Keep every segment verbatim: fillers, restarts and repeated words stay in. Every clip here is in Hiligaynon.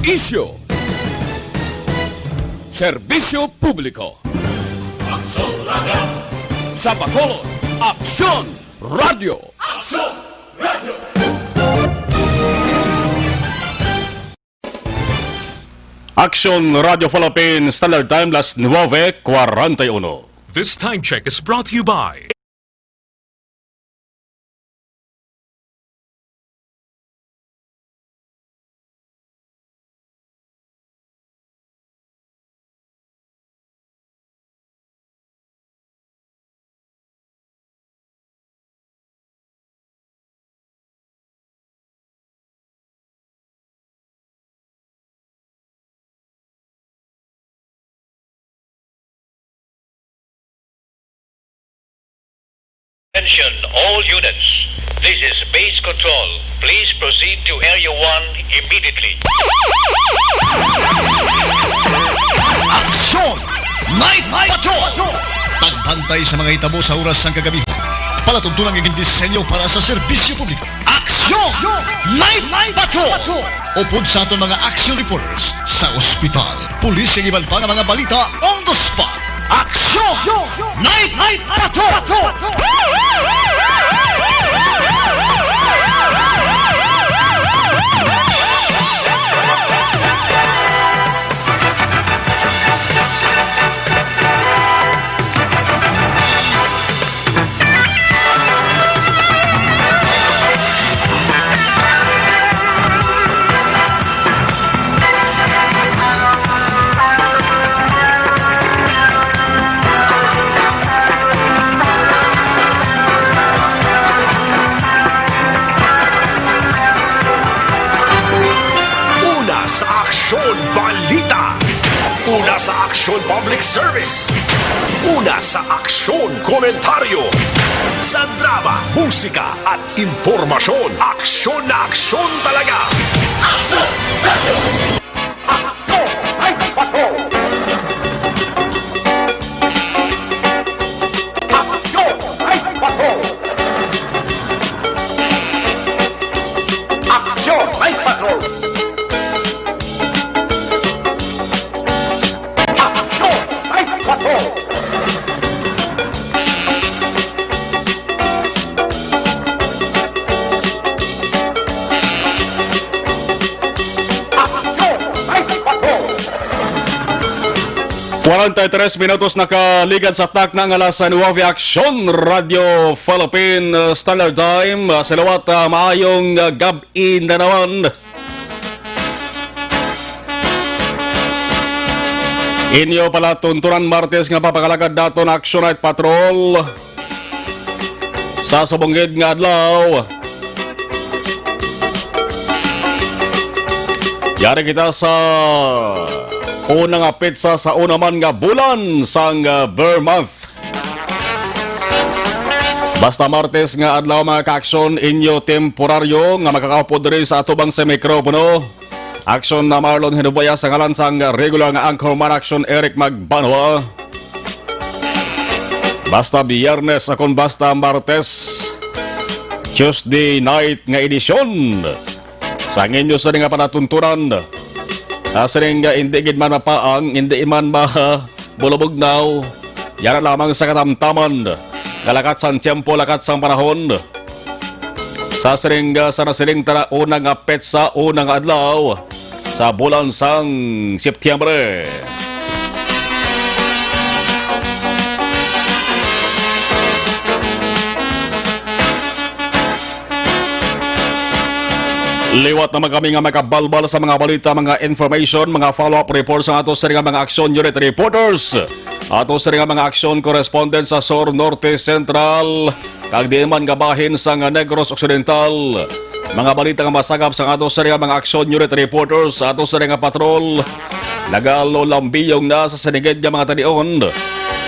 Isyu. Serbisyo publiko. Aksyon Radio. Sa Bacolod, Aksyon Radio. Aksyon Radio. Aksyon Radio Philippines, Standard Time, las nuebe cuarenta y uno. This time check is brought to you by Attention, all units. This is base control. Please proceed to Area one immediately. Aksyon! Night Patrol! Pagbantay sa mga hitabo sa oras sang kagabi. Palatuntunan nga gindisenyo para sa serbisyo publiko. Aksyon! Night Patrol! Upod sa aton mga action reporters sa ospital, pulis, kag iban pa nga mga balita on the spot. Aksyon! Night Patrol! Una sa Aksyon Balita. Una sa Aksyon Public Service. Una sa Aksyon Komentaryo. Sa drama, musika, at impormasyon, aksyon na aksyon talaga. Aksyon! Aksyon! Ay, pato! Aksyon! Ay, pato! Aksyon! Ay, pato! Aksyon! Ay, pato! Aksyon! Ay, pato! Kwarenta y tres minutos nakaligad sa takna nga alas nuebe, Aksyon Radio Philippine, uh, Standard Time. Uh, sa liwat, uh, maayong, uh, gab-i na naman. Inyo palatuntunan Martes nga papakalagad naton Action Night Patrol. Sa subong gid nga adlaw, yari kita sa una nga petsa sa una man nga bulan sang, ah, Ber Month. Basta Martes nga adlaw, mga ka-aksyon, inyo temporaryo nga makakaupod diri sa atubang sa mikropono. Aksyon na Marlon Hinubaya sa ngalan sang regular nga anchorman, Aksyon Eric Magbanwa. Basta Biyernes, akon basta Martes, Tuesday night nga edisyon. Sa inyo sa nga palatuntunan, ah, sining nga hindi gid man mapaang, hindi man ma-, bulubugnaw, yara lamang sa katamtaman, nga lakat sang tiyempo, lakat sang panahon. Sa sining, ah, sa nasiling tara una nga petsa, una nga adlaw sa bulan sang Septiembre. Liwat naman kami nga makabalbal sa mga balita, mga information, mga follow-up reports sa ato sa mga Action Unit reporters, ato sa mga action correspondent sa Sur, Norte, Central, kag diin man nga bahin sa nga Negros Occidental. Mga balita nga masagap sa ato sa mga Action Unit reporters, ato sa mga patrol, nagalulambiyong na sa sinigid nga mga tanion.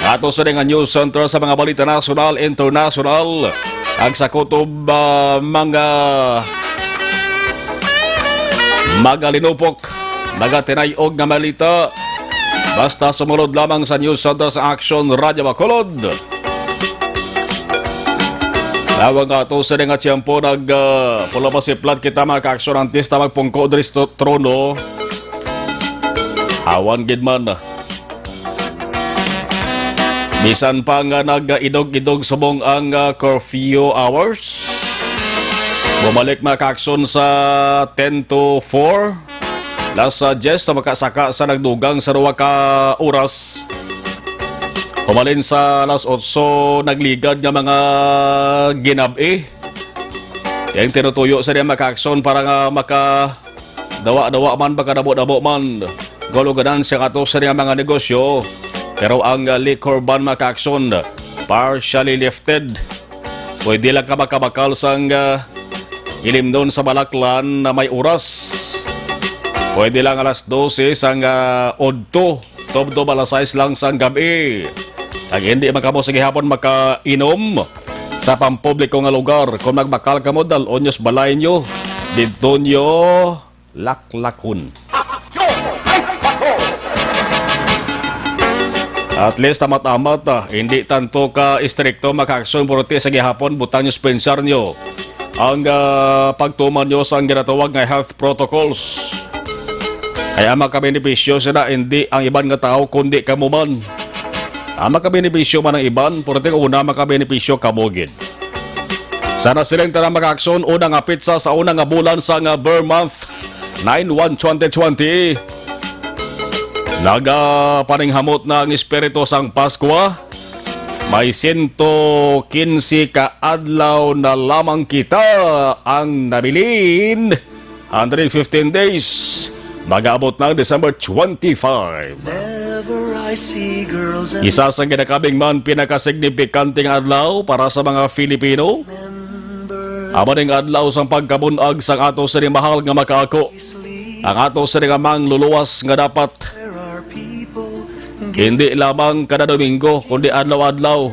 Ato sa nga news center sa mga balita nasyonal, internasyonal, ag sa kutob, ah, mga magalinupok, magatinayog nga balita. Basta sumulod lamang sa news center sa Action Radio Bacolod. Tawag nga ato sa nga tiyempo nag, ah, pula pa si Plat kita, mga ka-aksyon, antes ta magpungko diri sa trono. Awan gid man. Bisan pa nga nag-idog-idog subong ang, ah, curfew hours, bumalik, mga kaaksyon, sa ten to four. Alas, ah, diyes sa makasaka sa nagdugang sa duha ka oras. Humalin sa alas otso nagligad nga mga ginab-i. Ang tinutuyo sa mga kaaksyon para nga maka dawa-dawa man, pagkadamo-damo man. Guluganan siya kato sa iyang mga negosyo. Pero ang, uh, liquor ban, mga kaaksyon, partially lifted. Pwede lang ka makabakal sang, uh, ilimnon sa balaklan na may oras. Pwede lang alas dose sang, uh, udto, tubtob alas sais lang sang gabi. Kag hindi man kamo sa gihapon makainom sa pampubliko nga lugar. Kung magbakal kamo, dal-on nyo sa balay nyo. Didto nyo laklakon. At least, amat-amat, ah, hindi tanto ka istrikto, mga kaaksyon, pero ti sa gihapon, butang nyo sa pensar nyo ang, ah, pagtuman nyo sa ang ginatawag nga health protocols. Kaya makabenepisyo sila, hindi ang iban nga tao, kundi kamo man. Ang makabenepisyo man ang iban, pero ti una makabenepisyo kamo gid. Sana siling tanan, mga kaaksyon, una nga petsa sa una nga bulan sa nga Ber month, nine one twenty twenty. Nagapaninghamot na ang espiritu sang Paskwa. May sento kinse ka adlaw na lamang kita ang nabilin. Hundred fifteen days. Mag-abot na ang December twenty-five. Isa sa ginakabig man pinakasignifikante nga adlaw para sa mga Filipino. Amo ning adlaw sang pagkabun-ag sang ato sini mahal nga makaako. Ang ato sini nga mangluluwas nga dapat hindi lamang kada Domingo, kundi adlaw-adlaw.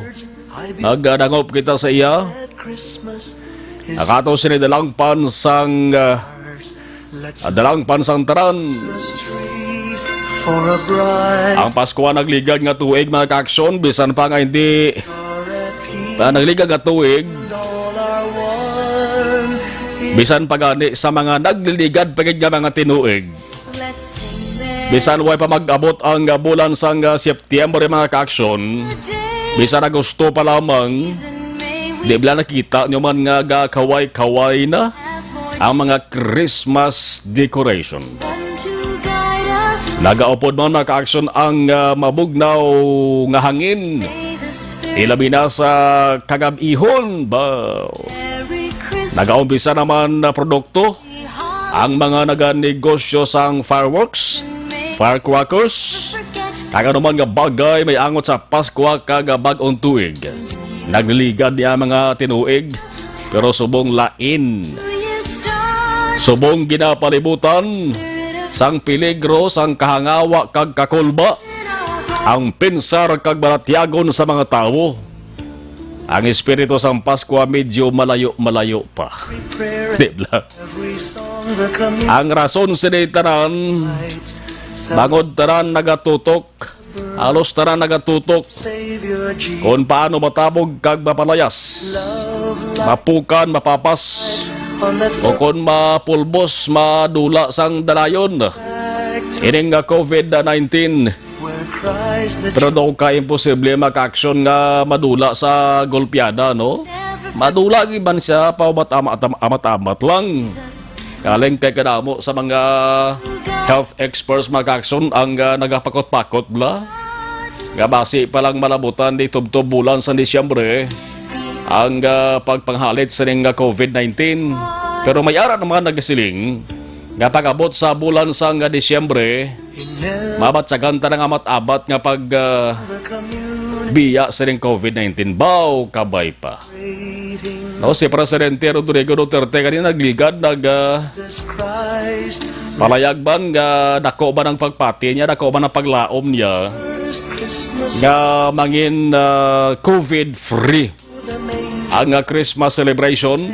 Nagdangop kita sa iya. Ang ato sini dalangpan sang, ah, dalangpan sang tanan. Ang Pasko ang nagligad nga tuig, mga kaaksyon, bisan pa nga hindi, ah, nagligad nga tuig, bisan pa gani sa mga nagliligad pa gid nga mga tinuig. Bisan way pa mag-abot ang, ah, bulan sang, ah, September, mga kaaksyon, bisan Agosto pa lamang, di bala nakita nyo man nga gakaway-kaway na ang mga Christmas decoration. Nagaupod man, mga kaaksyon, ang, ah, mabugnaw nga hangin, ilabi na sa kagab-ihon ba. Nagaumpisa naman na produkto ang mga naganegosyo sang fireworks, firecrackers, kag anuman nga bagay may angot sa Paskwa kag bag-ong tuig. Nagliligad niya mga tinuig, pero subong lain. Subong ginapalibutan sang peligro sang kahangawa kag kakulba ang pensar kag balatyagon sa mga tawo. Ang espiritu sang Paskwa medyo malayo-malayo pa. Di ba? Ang rason sini tanan, bangod tanan nagatutok, halos tanan nagatutok kon paano matabog kag mapalayas, mapukan, mapapas, o kon mapulbos, madula sang dalayon ining nga covid nineteen. Pero daw ka imposible, mga kaaksyon, nga madula sa golpiada, no? Madula gid man siya, paumat-amat, amat-amat lang. Galing kay kadamo sa mga health experts, mga kaaksyon, ang, ah, nagapakot-pakot bala nga basi pa lang malabutan di tubtob bulan sa Disyembre ang, ah, pagpanghalit sining, ah, covid nineteen. Pero may ara naman nagasiling nga pag-abot sa bulan sang, ah, Disyembre, mabatyagan ta na nga amat-amat nga pag, ah, biya sining covid nineteen. Baw, kabay pa. No, si Presidente Rodrigo Duterte kanina nagligad, nag, ah, palayag man nga dako man ang pagpati niya, dako man ang paglaom niya nga mangin, ah, covid-free ang, ah, Christmas celebration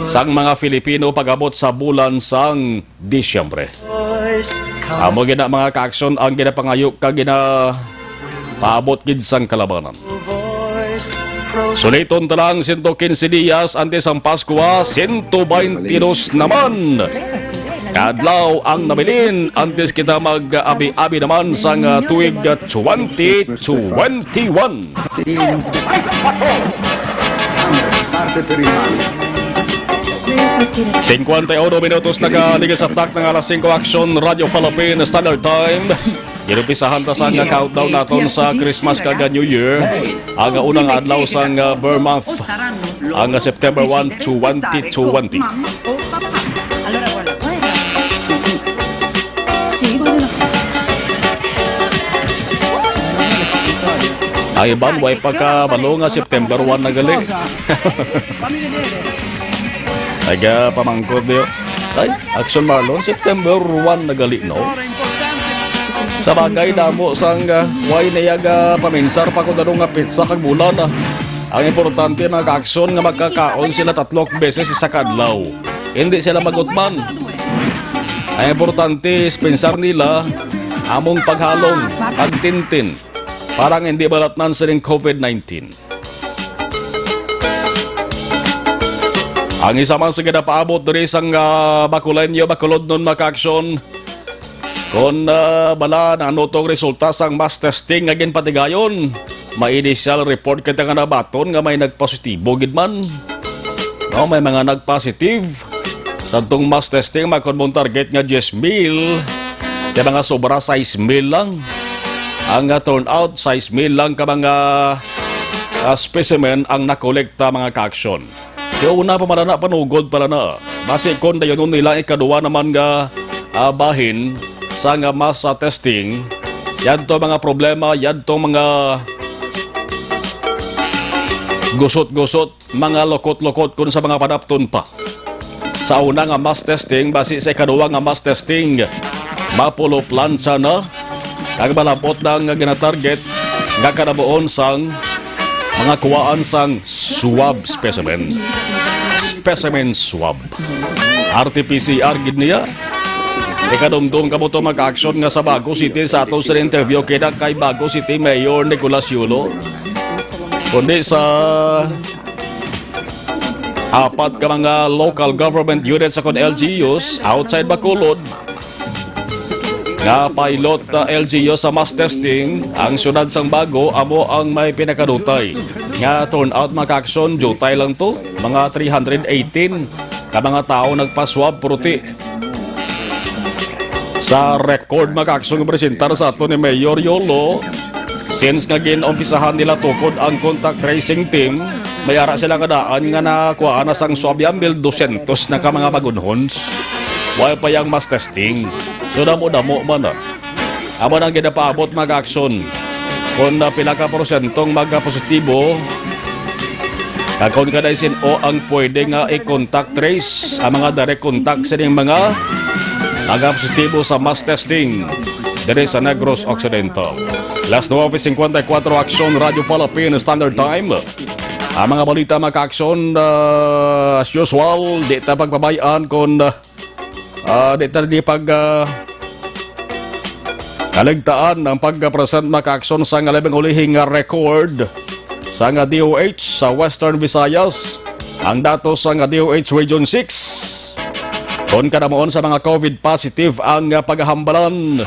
sang mga Filipino pag-abot sa bulan sang Disyembre. Amo gid na, mga kaaksyon, ang ginapangayo kag ginapaabot gid sang kalabanan. Suliton ta lang, sento kinse dias antes ang Paskwa, sento baynte dos naman. Kadlaw ang nabilin, antes kita mag-abi-abi naman sang, ah, tuig, ah, twenty twenty-one. Parte per il male. Cinquanta y uno minutos nagaligas sa tak ng alas singko, Action Radio Philippines Standard Time. Ginumpisahan ta sa nga countdown naton sa Christmas kag New Year. Ang unang adlaw sang, ah, Ber month, ang September one, twenty twenty. Ang iban, way pa kabalo nga September one na gali. Nagapamangkot niyo. Ay, Action Marlon, September one na gali, no? Sa bagay, damo sang, ah, way na yaga paminsar pa kung ano nga petsa kag bulan, ah. Ang importante, mga ka-aksyon, nga magkakaon sila tatlo ka beses sa kadlaw. Hindi sila magutman. Ang importante, is pensar nila among paghalong, pagtintin, para nga hindi malatnan sining covid nineteen. Ang isa man sa ginapaabot diri sang, ah, Bacoleño, Bacolodnon, mga ka-aksyon, kon, ah, bala na ano tong resulta sang mass testing nga ginpatigayon. May initial report kita nga nabaton nga may nagpositibo gid man. No, may mga nagpositive. Sa tong mass testing, may kon mong target nga diyes mil, kay mga sobra sais mil lang. Ang, ah, turnout, sais mil lang ka mga, ah, specimen ang nakolekta, mga ka-aksyon. Kay una pa man na, panugod pa na. Basi kon dayon nila ikaduwa naman nga, ah, bahin sa nga mass, ah, testing, yadto mga problema, yadto mga gusot-gusot, mga lukot-lukot kon sa mga panapton pa. Sa una nga mass testing, basi sa ikaduwa nga mass testing, mapulo plansa na, kag malabot na nga ginatarget nga kanabuon sang mga kuwaan sang swab specimen. Specimen swab. R T P C R gid niya. Ikadumdom kamo to, mga ka-aksyon, nga sa Bago City, sa ato sa interview kita kay Bago City Mayor Nicolas Yulo, kundi sa apat ka mga local government units sa kon L G Us outside Bacolod nga pilot, uh, L G U sa mass testing. Ang siyudad sang Bago amo ang may pinakadutay nga turnout, mga ka-aksyon. Dutay lang to, mga three hundred eighteen ka mga tawo nagpa-swab, pero ti sa record, mga ka-aksyon, nga presentar sa ato ni Mayor Yolo, since nga gin-umpisahan nila tukod ang contact tracing team, may ara sila nga daan nga nakuha na sang swab, yan, mil dosyentos na ka mga bagunhons. Wala pa yang mass testing. So, damo-damo man, ah. Amo nang ginapaabot, mga ka-aksyon, kung, ah, pila ka porsyentong magpositibo, kag kung kanay sin-o ang pwede nga i-contact trace, ang mga direct contact sining mga nagapositibo sa mass testing diri sa Negros Occidental. Alas nuebe cincuenta y cuatro, Action Radio Philippines Standard Time. Ang mga balita, mga ka-aksyon, ah, as usual, di ta pagpabayaan kung, ah, ah, di ta di pag, ah, kaligtaan ang pag-present, mga ka-aksyon, sa nga labing ulihing nga record sa nga D O H sa Western Visayas. Ang datos sa nga D O H Region six, kon kanamuon sa mga covid positive ang, ah, paghambalan.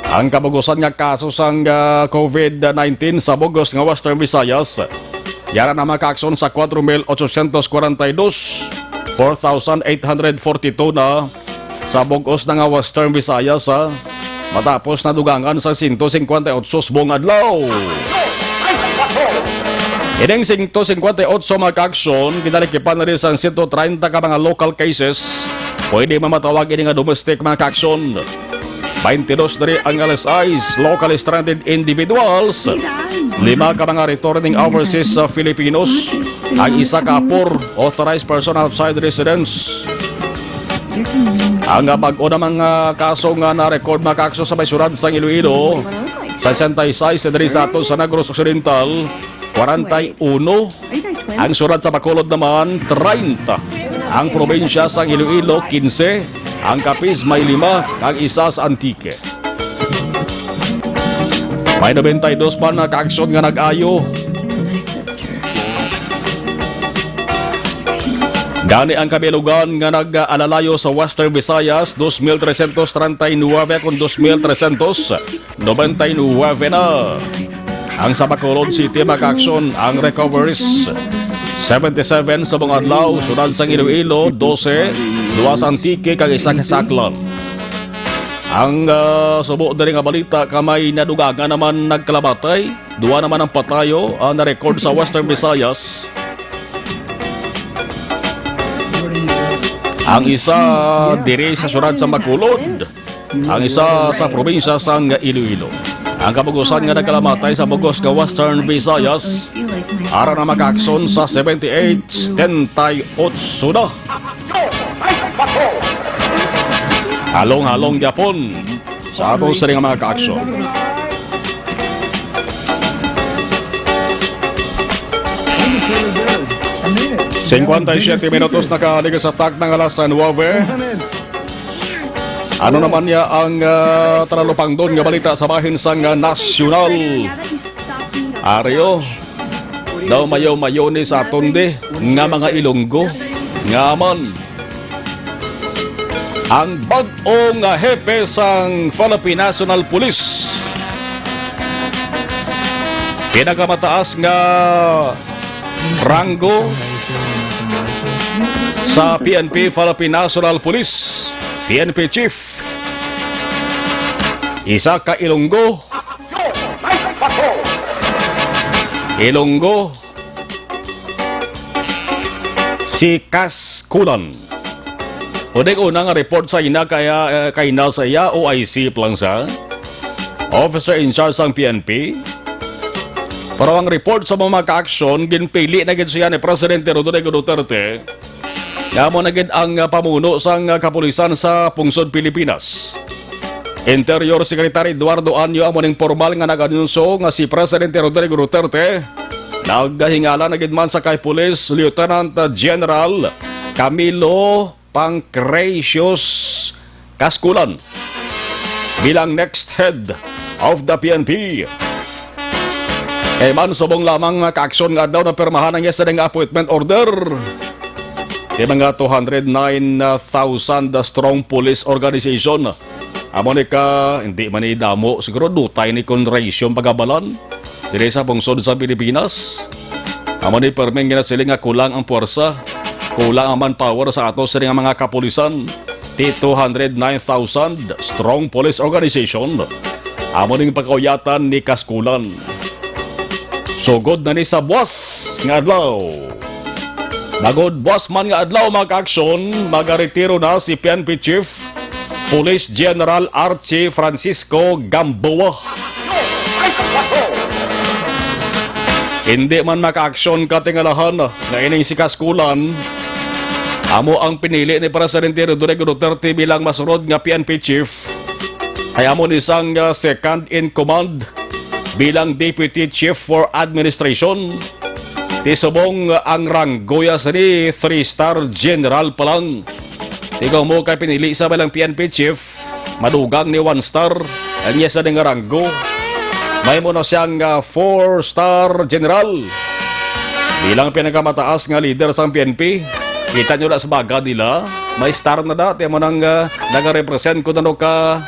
Ang kabugusan nga kaso sang, ah, covid nineteen sa bugos nga Western Visayas, yara na, mga ka-aksyon, sa kuwatro mil ochocientos kwarenta y dos, four thousand eight hundred forty-two na sa bugos na nga Western Visayas, ah, matapos nadugangan sa sento singkwenta y otso subong adlaw. Ining sento singkwenta y otso, mga ka-aksyon, ginalikipan na rin sang sento treinta ka mga local cases. Pwede mamatawag ini nga domestic, mga ka-aksyon. Twenty-dos diri ang L S Is, locally stranded individuals. Lima ka mga returning overseas sa Filipinos. Ang isa ka apor, authorized person outside residence. Ang, ah, bag-o na mga kaso nga na-record, mga ka-aksyon, sa may siyudad sang Iloilo, sesenta y seis diri sa aton sa Negros Occidental, kwarenta y uno ang siyudad sa Bacolod naman, treinta. Ang probinsya sang Iloilo, quince. Ang Capiz may lima, ang isa sa Antique. May nobenta y dos pa na ka-aksyon nga nag-ayo. Gani ang kabilugan nga nag-alalayo sa Western Visayas, dos mil trescientos treinta y nueve kon dos mil trescientos noventa y nueve na. Ang sa Bacolod City, mga ka-aksyon, ang recoveries, seventy-seven sa buong adlaw, siyudad sang Iloilo, dose, duha sa Antique, kag isa sa Aklan. Ang, ah, subo diri nga balita, ka may nadugangan naman nagkalamatay, duha naman ang patayo, ah, na-record sa Western Visayas. Ang isa diri sa siyudad sa Bacolod, ang isa sa probinsya sang Iloilo. Ang kabug-usan nga nagkalamatay sa bug-os nga Western Visayas, ara na, mga ka-aksyon, sa seventy-eight setenta y ocho na. Halong-halong gyapon sa ato sini nga mga ka-aksyon. Cincuenta y siete minutos nakaligas sa takna nga alas nuebe. Ano naman niya ang, ah, talupangdon nga balita sa bahin sang, ah, nasyonal? Aryo, daw mayo-mayo ni sa aton di nga mga Ilonggo nga man ang bag-o nga hepe sang Philippine National Police. Pinakamataas nga ranggo sa P N P, Philippine National Police, P N P Chief. Isa ka Ilonggo. Ilonggo. Si Kaskulan. Unig una nga report sa ina kaya, eh, kay na sa iya, O I C pa lang sa officer in charge sang P N P. Pero ang report sa mga ka-aksyon, ginpili na gid siya ni Presidente Rodrigo Duterte nga amo na gid ang, ah, pamuno sang, ah, kapulisan sa pungsod Pilipinas. Interior Secretary Eduardo Año amo ning pormal nga nag-anunsyo nga si Presidente Rodrigo Duterte naghingala na gid man sa kay Police Lieutenant General Camilo Pancratius Kaskulan bilang next head of the P N P. Kay man subong lamang nga ka-aksyon nga adlaw napirmahan ang iya sini nga appointment order. Di mga two hundred nine thousand strong police organization. Amo ni ka, hindi man ni damo, siguro dutay ni kon ratio ang pagabalan diri sa pungsod sa Pilipinas. Amo ni perming ginasiling nga kulang ang puwersa, kulang ang manpower sa ato sini nga mga kapulisan. Ti two hundred nine thousand strong police organization. Amo ning pagkauyatan ni Kaskulan. Sugod na ni sa buwas nga adlaw. Magod buwas man nga adlaw, mga ka-aksyon, magaretiro na si P N P Chief Police General Archie Francisco Gamboa. Hindi man, mga ka-aksyon, katingalahan nga ining si Kaskulan amo ang pinili ni Presidente Rodrigo Duterte bilang masunod nga P N P chief, kay amo ni sang, ah, second in command bilang Deputy Chief for Administration. Ti subong ang ranggo ya sini, three-star general pa lang. Ti kung mo kay pinili sa bilang P N P chief, madugang ni one-star ang iya sini nga ranggo. May mo na siyang, ah, four-star general. Bilang pinakamataas nga leader sang P N P, kita nyo na sa baga nila, may star na dati mo nang, ah, nagarepresent kung ano ka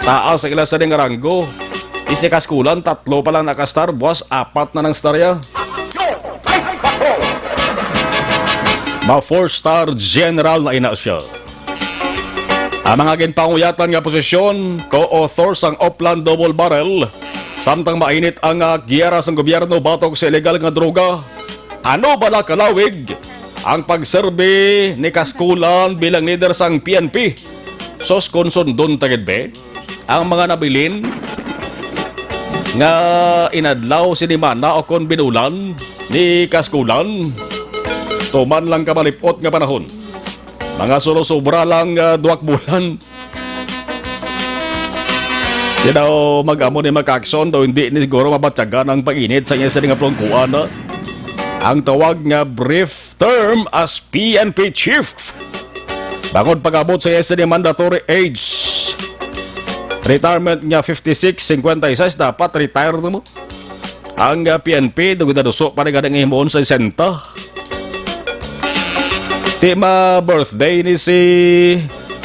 taas sa ila sini nga ranggo. Isi Kaskulan, tatlo pa lang naka-star, buwas apat na nang star ya. Ma four-star general na ina siya. Ang mga ginpanguyatan nga posisyon, co-author sang Oplan Double Barrel, samtang mainit ang, ah, giyera sang gobyerno batok sa illegal nga droga. Ano bala kalawig ang pagserbi ni Kaskulan bilang leader sang P N P? Sos, kon sundon ta gid, be, ang mga nabilin nga inadlaw, sinimana, o kon binulan ni Kaskulan, tuman lang ka malipot nga panahon. Mga sulo sobra lang, ah, duwak bulan. Di daw mag-amo ni Mac Action, daw hindi ni siguro mabatyagan ang pag-init sa iya sini nga plungkuan, no? Ang tawag nga brief term as P N P chief. Bangod pag-abot sa iya sini mandatory age retirement nga fifty-six, cinquenta y seis, dapat retire na mo. Ang, ah, P N P, dugay na duso pa rin ka nang himuon sa sesenta. Ti ma-birthday ni si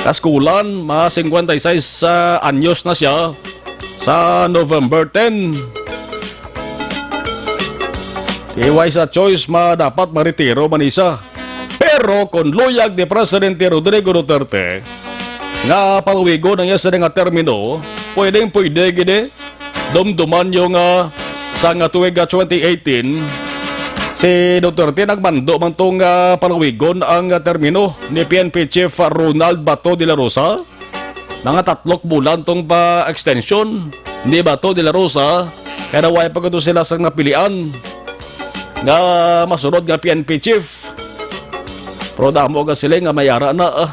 Kaskulan, mga cincuenta y seis, ah, anyos na siya sa November ten. Iway sa choice, ma-, dapat maretiro man isa. Pero kung luyag ni Presidente Rodrigo Duterte nga palawigon ang iya sini nga termino, pwedeng pwede gid eh. Dumduman niyo nga sa nga tuig nga twenty eighteen, si Duterte nagmando man to nga palawigon ang termino ni P N P Chief Ronald Bato de la Rosa. Mga tatlok bulan tong pa-extension ni Bato de la Rosa, kaya way pa kuno sila sang napilian nga masunod nga P N P chief. Pero damo ka sila nga may ara na, ah.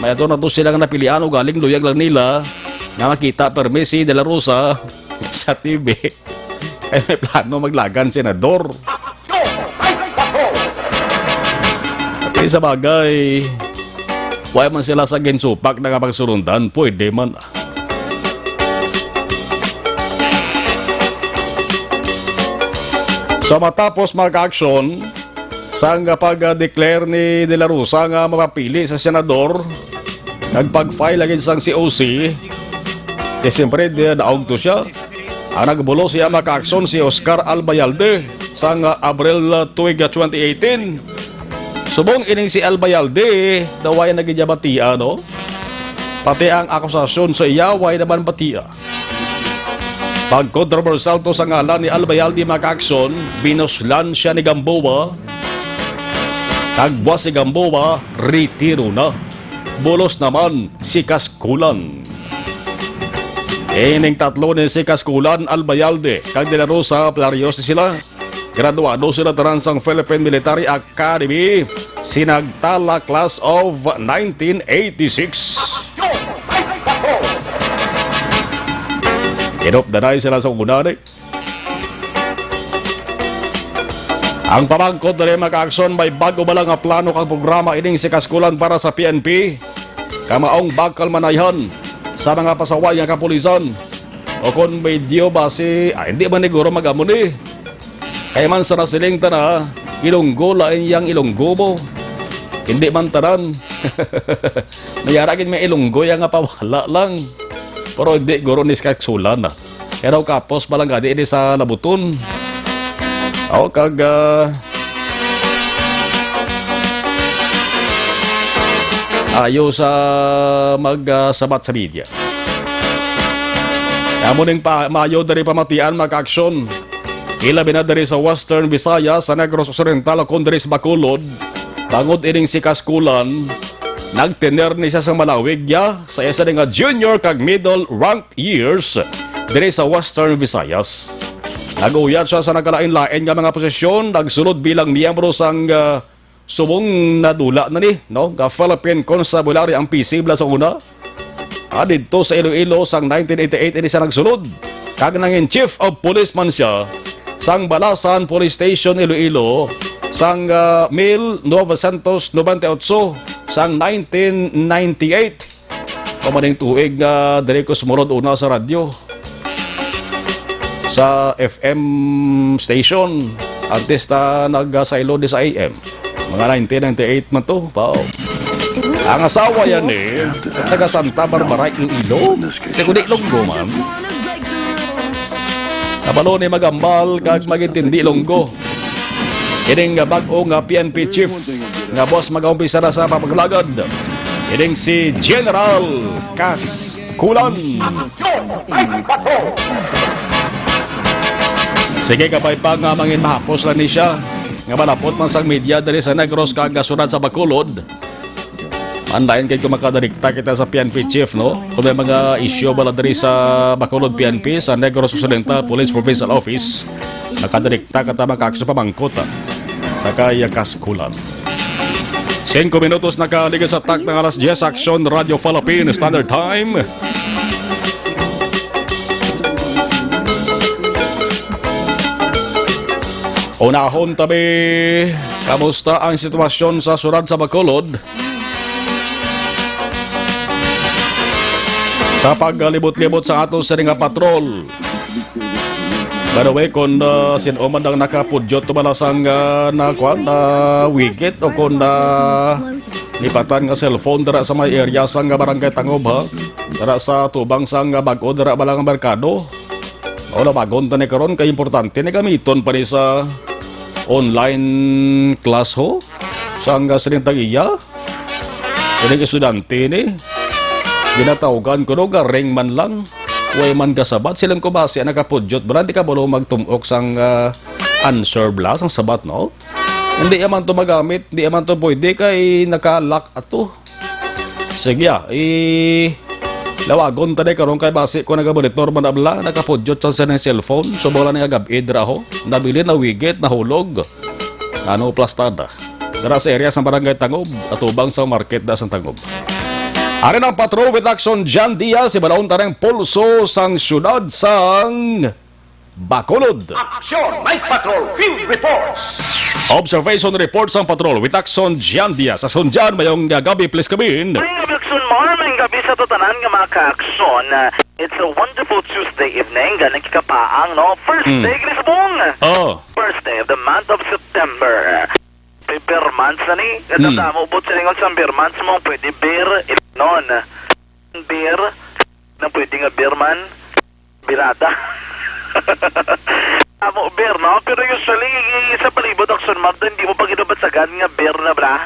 May ato na to sila nga napilian, ugaling luyag lang nila nga makita permi si De La Rosa sa T V. Ay, may plano maglagan senador. Di sa bagay, wala man sila sa ginsupak na kapagsulundan, pwede man. So, matapos, mga ka-aksyon, sang pag-declare ni De La Rosa nga mapapili sa senador, nagpag-file lagi sang C O C, di siyempre, di, naog to siya. Ang nagbulo siya, mga ka-aksyon, si Oscar Albayalde sang Abril, uh, tuig, uh, twenty eighteen. Subong ining si Albayalde, daw way na gid niya batia, no? Pati ang akusasyon sa iya, way naman batia. Pag kontrobersyal to sa ngalan ni Albayalde, mga ka-aksyon, binuslan siya ni Gamboa. Kag buas si Gamboa, retiro na. Bulos naman si Kaskulan. Ining tatlo ni si Kaskulan, Albayalde, kag De La Rosa, pareho sila. Graduado sila tanan sang Philippine Military Academy, Sinagtala, class of nineteen eighty-six. Inupdanay sila sa una ni. Ang pamangkot diri, mga ka-aksyon, may bago bala nga plano kag programa ining si Kaskulan para sa P N P? Kamaong bakal manayhan sa mga pasaway nga kapulisan? O kon medyo basi, ah, hindi man siguro mag-amo ni. Kaya man sa nasiling ta na, Ilonggo lain yang Ilonggo mo. Hindi man tanan. Mayara gid may Ilonggo yang nga pawala lang. Pero hindi guro ni Skaksulan na. Pero kapos pa lang gadi ini sa labuton. O, kag, ah, ayo sa mag, ah, sabat sa media. Amo ning pa, maayo diri pamatian, mga ka-aksyon. Ilabi na diri sa Western Visayas, sa Negros Occidental, kon diri sa Bacolod. Bangod ining si Kaskulan, nagtener ni siya sa malawig ya sa isa nga junior kag middle rank years diri sa Western Visayas. Nag-uyat siya sa nagkalain-lain nga mga posisyon, nagsulod bilang miyembro sang, ah, subong nadula na ni, no, nga Philippine Constabulary ang P C bala sa una. Ah, didto sa Iloilo sang nineteen eighty-eight ini siya nagsulod. Kag nangin Chief of Police man siya sang Balasan Police Station, Iloilo, sang, ah, mil novecientos noventa y ocho sang nineteen ninety-eight. Pamaning tuig nga diri ko sumulod una sa radyo, sa F M station. Antes ta nagasaylo di sa A M. Mga nineteen ninety-eight man to, pao. Ang asawa yan eh, taga Santa Barbara, Iloilo. Taga Ilonggo man. Kabalo ni magambal kag magintindi Ilonggo. Ining bag-o nga P N P chief nga boss mag-umpisa na sa pagpaglagad. Ining si General Kaskulan. Sige, kabay pa nga mangin mahapos lang ni siya nga malapot man sang media diri sa Negros kag sunod sa Bacolod. Andayan kay kung makadadikta kita sa P N P chief, no? Kung may mga isyu bala diri sa Bacolod P N P, sa Negros Occidental Police Provincial Office, makadadikta ka ta makaakso pamangkot, ah, sa kay Kaskulan. Singko minutos nakaligas sa tak ng alas diyes, Aksyon Radio Philippine Standard Time. Unahon tabi, kamusta ang sitwasyon sa syudad sa Bacolod? Sa paglibot-libot sa ato sa nga patrol, By the way, kung ah, sino man ang nakapudyot tumala sang ah, na, kwan, na wigit o kung na lipatan nga cellphone dira sa may area sang ah, Barangay Tangob, ha? Dira sa tubang sang ah, bag-o dira bala nga merkado. Wala bagon tani karon kay importante ni gamiton pa ni sa online class ho. Sang ah, sining tag-iya. Ining estudyante ni ginatawgan ko no garing man lang. Way man kasabat silang kubasi ang nakapudyot. Bala, di ka balo magtumok sang ah, answer bala sang sabat, no? Hindi man to magamit, hindi man to pwede kay naka-lock ato. Sige ah, i lawagon ta ni karon kay basi ko nagamonitor man na bala, nakapudyot sa sining cellphone. So bala ni agab-i dira ho. Nabilin, nawigit, nahulog. Ano, plastada. Dara sa area sang Barangay Tangob, atubang sa market da sang Tangob. Ari ang Patrol with Action Jan Diaz, ibalon ta ang pulso sang syudad sang Bacolod. Action, Night Patrol, Field Reports. Observation report sang Patrol with Action Jan Diaz. Action Jan, mayong gabi, please come in. Mayong gabi, Action Mar, mayong gabi sa tanan nga mga ka-action. It's a wonderful Tuesday evening, gani kikapaang, no? First Mm. day, Grisbong! Oh. First day of the month of September. Beer months na ni. Hmm. Nadamo po silingon sa beer months mo, pwede beer, non. Beer, na pwede nga beer man, birada. Amo, beer, no? Pero usually, sa palibot, Action Mart, hindi mo pag inubatsagan nga beer na bra.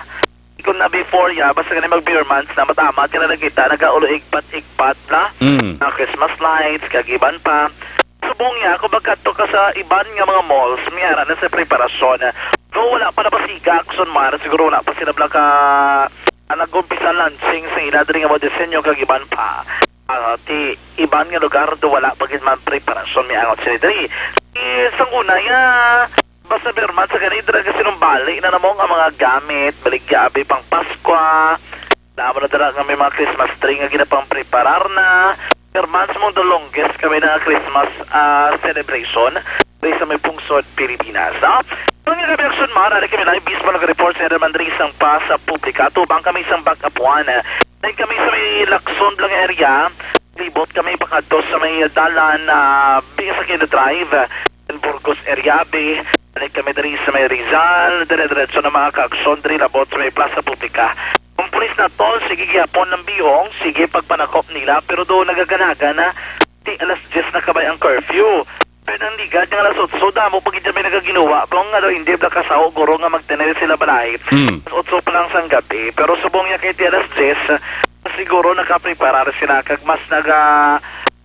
Kung na before, ya, basta gani mag beer months na, matama ka na nakita, nagaulo igpat-igpat na. Mm. Mga Christmas lights, kag iban pa. Subong niya, kung magkadto ka sa iban nga mga malls, may ara na sa preparasyon. Though wala pa napasiga, Action Mar, siguro wala pa sila bala ka, ah, nag-umpisa launching sa ila diri nga mga disenyo kag iban pa. Ah, ti iban nga lugar do wala pa gid man preparasyon, may angot sila diri. Ti sang una, ya, basta birmat sa gani, dira ka sinumbali na namo nga mga gamit, baligya abi pang Paskwa, Damo na dira nga may mga Christmas tree nga ginapangpreparar na. Pero man sa mong the longest kami na Christmas, ah, celebration diri sa may pungsod Pilipinas, no? Kung nga kami Action Mar, ari kami live mismo nag-report sa Herman diri sang pa sa publika. Tubang kami sang backup one. Then kami sa may Lacson lang area, libot kami pakadto sa may dalan, ah, Bing sa Kino Drive. Burgos area, be. Balik kami diri sa may Rizal, dire-diretso na mga ka-aksyon diri labot sa may Plaza Publica. Ang pulis na to, sige gihapon ng bihong, sige pagpanakop nila, pero doon nagaganaga na. Ti alas diyes na kabay ang curfew. Pero nang ligad nga alas otso, damo pa gid may nagaginuwa. Bang nga daw hindi bala kasaho, guro nga magtener sila balay. Mm. Alas otso pa lang sang gabi. Pero subong niya kay ti alas diyes, siguro nakapreparar sila kag mas naga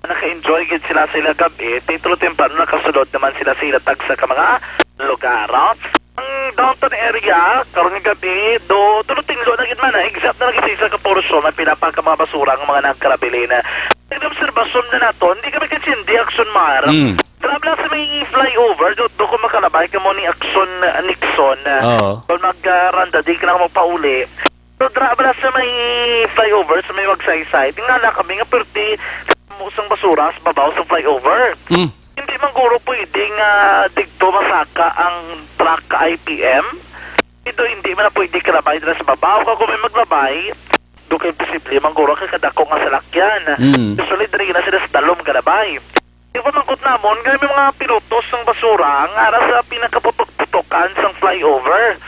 naka-enjoy gid sila sa ila gab-i, ti tulo temprano nakasulod naman sila sa ila tagsa ka mga lugar, ah. Ang downtown area, karon nga gab-i, do, tulo tinglo na gid man, ah, except na lagi sa isa ka portion, may pila pa ka mga basura ang mga nagkarabilin. Nag-obserbasyon na nato, hindi kami katsindi, Action Mar. Mm. Grabe lang sa may flyover, do, do kung makalabay ka mo ni Action, ah, Nixon, ah, Oo. kung mag, ah, randa, di ka na mo pauli. So, dra bala sa may flyover, sa may Magsaysay, tingala kami nga perti mo sang basura sa babaw sang flyover. Mm. Hindi man guro pwede nga digto masaka ang truck ka I P M. Ito hindi man na pwede kalabay dira sa babaw. Kag kung may maglabay, do kay posible man guro kay kadako nga salakyan. Mm. Usually, diri na sila sa dalom kalabay. Yung pamangkot namon, nga may mga pilotos sang basura nga ara sa pinakaputok-putokan sang flyover.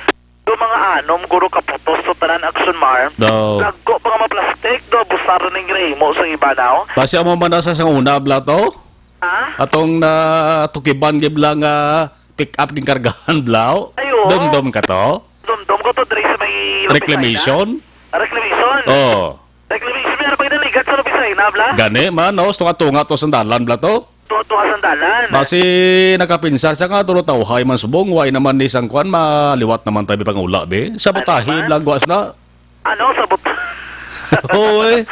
Do mga anom, guro, kaputos to tanan, Action Mar. Daw. Lagko pa nga mga plastic, do, busar ning ginahimo sa iba, no? Basi amo man na sa sang una, bala to? Ha? Atong natukiban gid lang nga pick up ginkargahan, bala. Ay, oo. Dumdum ka to? Dumdum ko to, diri sa may Lucifina. Reclamation? Ah, reclamation? Oo. Reclamation, may ano pa ginaligat sa Lucifina, bala? Gani man, no? Tunga-tunga to sandalan, bala to? Tuwa-tuwa sandalan. Basi nakapinsar siya nga, tulo tawhay man subong, way naman ni sang kwan, maliwat naman tayo pangula, be. Sabotahe Ano man? lang, guas na. Ano, sabot-, Oo, eh.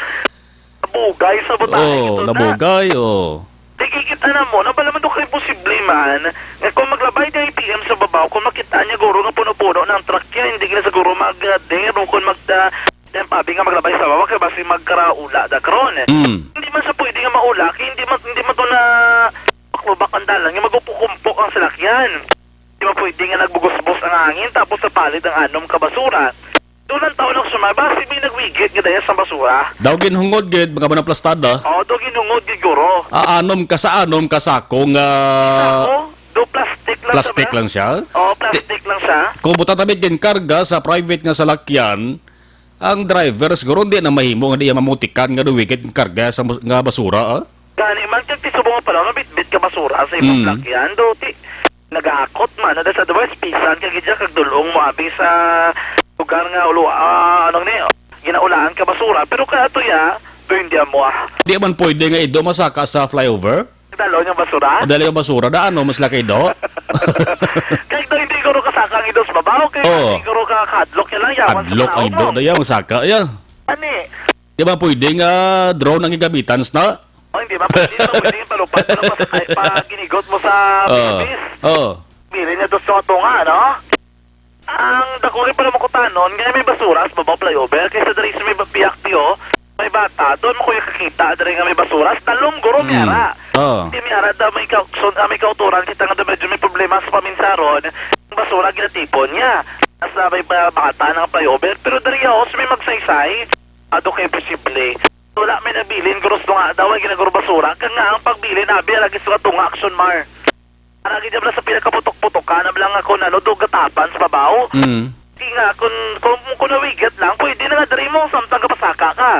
Nabugay, sabotahe Oo, ito na. nabugay, oo. Di kikita na mo, nabala man to kay posible man, nga kung maglabay di I P M sa babaw, kung makita niya guro nga puno-puno na ang truck niya, hindi na siguro mag, uh, dare, o kung mag, uh, Dem, abi nga maglabay sa baba kay basi magkaraula da karon. Mm. Hindi man sa pwede nga maula kay hindi man, hindi man to na paklubak ang dalan nga magupukumpo ang salakyan. Hindi man pwede nga nagbugusbos ang hangin tapos napalid ang anom ka basura. Doon ang tao lang sumay. Basi may nagwigit nga daya sa basura. Daw ginhungod gid, mga manaplastada. Oo, daw ginhungod gid, guro. Ah, anom ka sa anom ka sako nga Ako, do plastic lang plastic siya, lang siya. Oo, plastic lang siya. Kung buta tabit ginkarga sa private nga salakyan, ang driver siguro di na mahimo nga di mamutikan nga duwigit ang karga sa mus-, nga basura, ah. Gani man, kag ti subong pa lang, mabitbit ka basura sa imong Mm. salakyan. Do, ti, nagakot man, ada sa duwa, pisan ka gidya, kag dulong mo abi sa lugar nga ulo, ah, anong ni, ginaulaan ka basura. Pero kaya to ya, do hindi mo, ah. Di man pwede nga ido masaka sa flyover? Dalo niyang basura? Dali ang basura, daan mo, mas laki do. Kay do hindi ko ro kasaka ang idos mabaw, kay Oo. hindi ko ro ka-, kadlok yan lang, yawan sa Adlok ang tao ido mo. na yan, masaka yan. Ani? Di ba pwede nga drone ang gigamitan, sna? Oh, hindi ba? Pwede, no? Pwede yung palupad mo lang pa, pa ginigot mo sa Oo. Philippines. Oo. Bili niya dos sa tunga, no? Ang dako kay pala makutanon, nga may basura sa babaw flyover, kaysa diri sa may ba-, P I A C T O, may bata, doon mo kuya kakita, diri nga may basura, sa dalom guro may Mm. ara. Oo. Hindi may ara daw may kaukson, ah, may kauturan kita nga daw medyo may problema sa paminsaron, ang basura ginatipon niya. Nasa may ba-, bata ng flyover, pero diri yaos may magsaysay, ado kay posible. Wala may nabilin, gurus nga daw ay ginaguro basura, kag nga ang pagbilin, abi, lagi sa tunga, Action Mar. Para gid bala sa pinakaputok-putokan, na lang ako na, no, do gatapan sa babaw. Mm. Di nga, kung, kung, kung nawigit lang, pwede na nga diri mo, samtang kapasaka ka.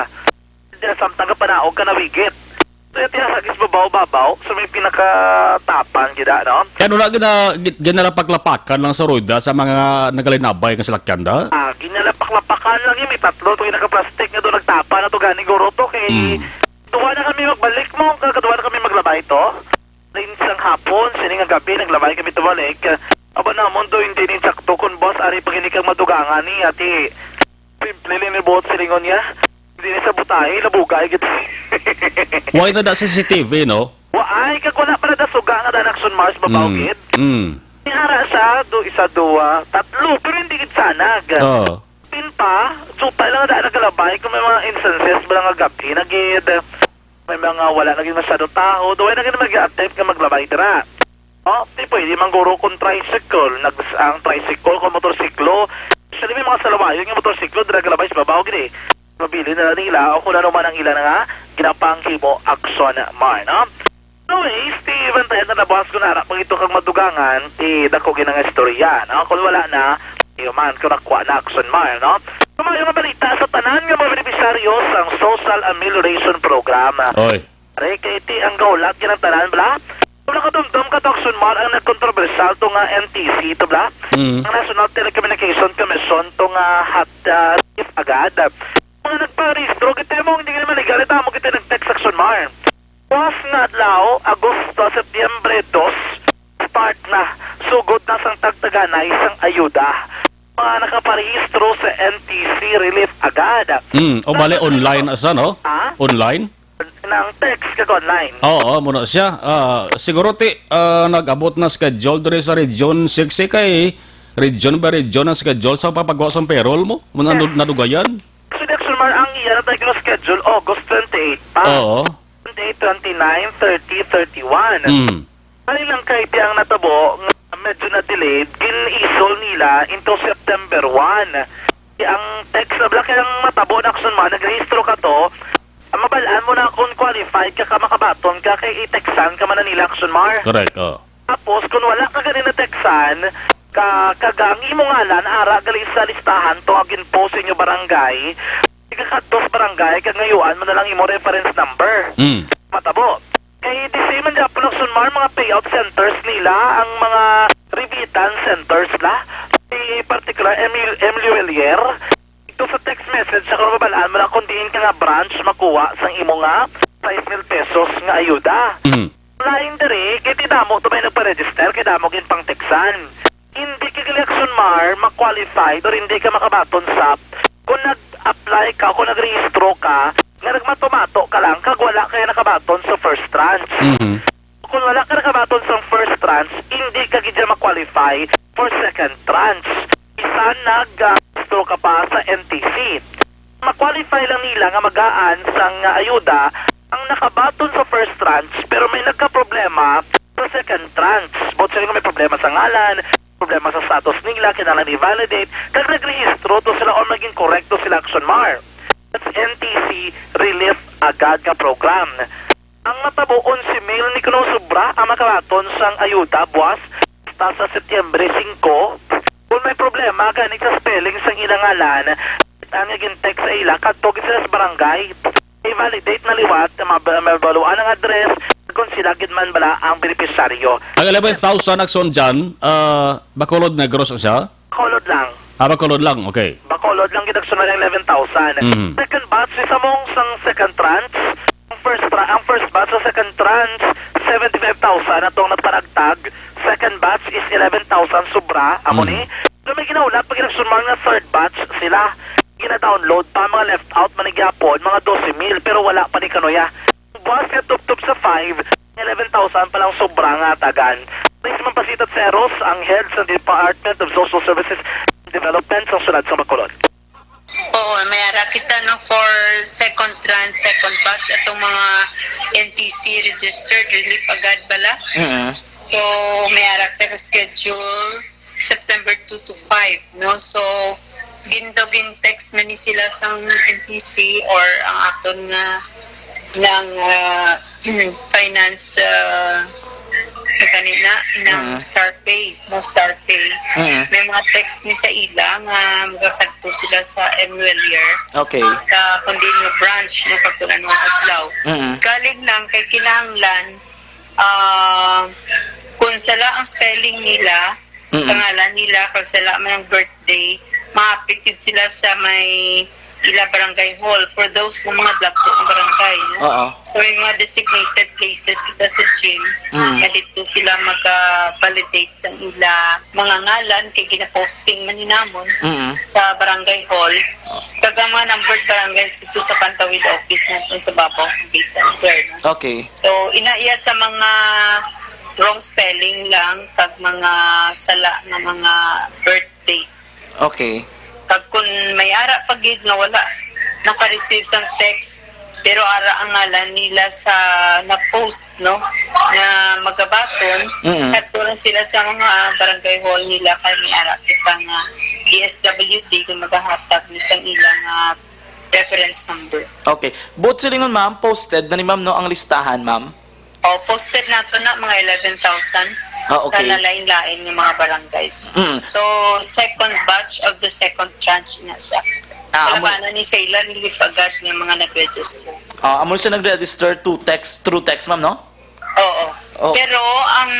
Di, samtang kapanaog ka nawigit. So, yung tinasagis babaw-babaw, so may pinakatapan, gid, no? Kaya wala gina-, gi-, ginalapak-lapakan lang sa rueda sa mga nagalinabay nga salakyan, da? Ah, ginalapak-lapakan lang yun. May tatlo to yung nakaplastik nga doon nagtapa na to, gani guro to. Kay, Mm. duwa na kami magbalik mo, kag duwa na kami maglabay to. Rin sang hapon, sini nga gabi, naglabay kami tubalik. Aba namon do, hindi ni sakto kun boss, ari pa gini kang madugangan ni ati. Simple ni buot silingon niya. Hindi ni sa butay, nabugay gid. Why na da C C T V, no? Waay, kag wala pala da suga nga da Action Mars, babaw Mm. gid. Mm. Ni ara siya, do isa, duwa, tatlo, pero hindi gid sanag. Oo. Pin pa, supay lang da nagalabay kung may mga instances ba nga gabi na gid. May mga wala na gid masyadong tao, do wala na gid mag-attempt nga maglabay dira. Oh, di pwede man guro kung tricycle, nag-, ang tricycle, kung motorsiklo. Actually, may mga salawayon nga motorsiklo, dira galabay sa babaw gid eh. Mabili na nila o kung ano man ang ila na nga ginapanghimo, Action Mar, no? Anyways, ti bantayan na nabuhas ko na ara pag ito kag madugangan, ti dako gid nga istorya, no? Kung wala na, iyo man, kung nakuha na, Action Mar, no? Kumayo nga balita sa tanan nga mga benepisyaryo sang Social Amelioration Program. Oy. Are, kay ti ang gahulat gid ang tanan, bla? Kung nakadumdum ka to, Action Mar, ang nagkontrobersyal to nga N T C to, bla? Mm. Ang National Telecommunication Commission to nga hat, ah, agad. Mga nagparehistro, kita mo, hindi naman legal, ito mo kita nag-text, Action Mar. Buwas nga adlaw, Agosto, Setyembre dos, start na, sugod na sang tagtaganay sang ayuda. Mga nakaparehistro sa N T C Relief Agad. Mm, o bale, Sa online asa, no? Ha? Online? Nang text ka online. Oo, muna siya. Ah, siguro ti, ah, nag-abot na schedule diri sa Region six, eh, kay region by region ang schedule sa papagawa sa payroll mo. Muna Yes. nadu-, nadugayan. Actually, Action Mar, ang iya na tayo schedule, August twenty-eight pa. Oo. Twenty-eight, twenty-nine, thirty, thirty-one. Mm. Kani lang kay ti ang natabo nga medyo na-delayed, gin-isol nila into September one. Ti ang text na bala kay ang matabo na, Action Mar, nagrehistro ka to, ang mabalaan mo na kung qualified ka, ka makabaton ka, kay i-textan ka man na nila, Action Mar. Correct, oh. Tapos, kung wala ka gani na-textan, ka, kag ang imong ngalan, ara gali sa listahan to, ang gin-post sa inyo barangay, ikakat dos barangay, kag ngayuan mo na lang imo reference number. Mm. Matabo. Kay the same man gyapon, Action Mar, mga payout centers nila, ang mga remittance centers la. May particular, M U, M U L R. Ito sa text message, sa kung mabalaan mo lang kung diin ka nga branch makuha sang imo nga five mil pesos nga ayuda. Mm. Lain diri, kay ti damo to may nagpa-register, kay damo gid pang textan. Hindi ka gali, Action Mar, ma-qualified or hindi ka makabaton sa kung nag-apply ka, kung nagrehistro ka, nga nagmato-mato ka lang, kag wala ka nakabaton sa first tranche. Mhm. Kung wala ka nakabaton sa first tranche, hindi ka gid ma-qualify for second tranche. Bisan nag-rehistro ka pa sa N T C. Ma-qualify lang nila nga magaan sang ayuda ang nakabaton sa first tranche, pero may nagkaproblema sa second tranche. Buot siya nga may problema sa ngalan, problema sa status nila, kinahanglan i-validate, kag nagrehistro to sila or maging korekto sila, Action Mar. That's N T C Relief Agad nga program. Ang natabo, onse mil ni kuno sobra ang makabaton sang ayuda buwas hasta sa Setyembre singko. Kung may problema gani sa spelling sang ilang ngalan, ang gin-text sa ila, kadto gid sila sa barangay. I-validate na liwat ang mga, mabaluan ang address kung sila gid man bala ang benepisyaryo. Ang eleven thousand, Action Jan, ah, Bacolod, Negros siya? Bacolod lang. Ah, Bacolod lang, okay. Bacolod lang gid, Action Mar, ang eleven thousand. Mhm. Second batch, isa mong sang second tranche. Ang first tra-, ang first batch sa second tranche, seventy-five thousand atong napanagtag. Second batch is eleven thousand sobra, amo ni. Mhm. Pero may ginahulat pa gid, Action Mar, nga third batch sila. Gina-download pa ang mga left out man ni gyapon, mga dose mil, pero wala pa ni kanuya. Buwas nga tubtob sa five, eleven thousand pa lang sobra nga tagan. Please, Ma'am Pasita Seros, ang head sa Department of Social Services and Development sa Syudad sa Bacolod. Oo, may ara kita, no, for second tranche, second batch, atong mga N T C registered, relief agad bala. Mm. So, may ara kita schedule September two to five, no? So, gin-, daw gin-text man ni sila sang N T C or ang aton nga, nga, ah, finance, ah, kanina, ng Mm. Star Pay, no, Star Pay. Mm. May mga text ni sa ila nga magakadto sila sa Emwelier. Okay. Sa kundi nga branch, no, pag kulang mga adlaw. Mm. Galing lang kay kinahanglan, ah, kung sala ang spelling nila, Mm-mm. pangalan nila, kung sala man ang birthday, maapit gid sila sa may ila barangay hall for those nga mga dagko nga barangay, no? Oo. So, may mga designated places kita sa gym Mm. nga dito sila mag-validate sa ila mga ngalan kay ginaposting man ni namon Mm. sa barangay hall. Oh. Kag ang mga numbered barangays dito sa Pantawid office natin sa babaw sa Bay Center, no? Okay. So, ina iya sa mga wrong spelling lang kag mga sala nga mga birth date. Okay. Kag kun may ara pa gid nga wala naka-receive sang text, pero ara ang ngalan nila sa na-post, no, nga magabaton, Mm-mm. kadto lang sila sa mga barangay hall nila kay may ara kita nga D S W D kung magahatag ni sang ila nga reference number. Okay. Buot silingon, ma'am, posted na ni ma'am, no, ang listahan, ma'am? O, posted nato na mga eleven thousand Ah, okay. sa nalain-lain nga mga barangays. Mm. So, second batch of the second tranche na siya. Ah, amo Kalabanan ni sa ila relief agad nga mga nag-register. Ah, amo siya nag-register to text, through text, ma'am, no? Oo. Oh. Pero ang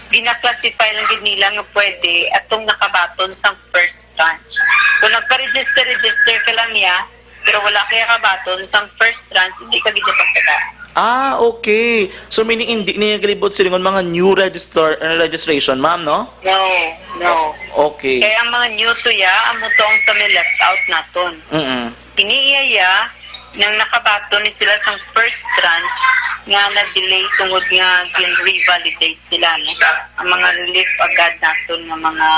gina-classify lang gid nila nga pwede atong nakabaton sa first tranche. Kung nagpa-register, register ka lang niya, pero wala kaya kabaton sang first tranche, hindi ka gid pagkata. Ah, okay. So, meaning, hindi niya galibot silingon mga new register, uh, registration, ma'am, no? No, no. Okay. Kaya ang mga new to ya, amo to ang sa may left out naton. Mm-mm. Ini iya ya, nang nakabaton ni sila sang first tranche nga na-delay tungod nga gin-revalidate sila, no? Ang mga relief agad naton nga mga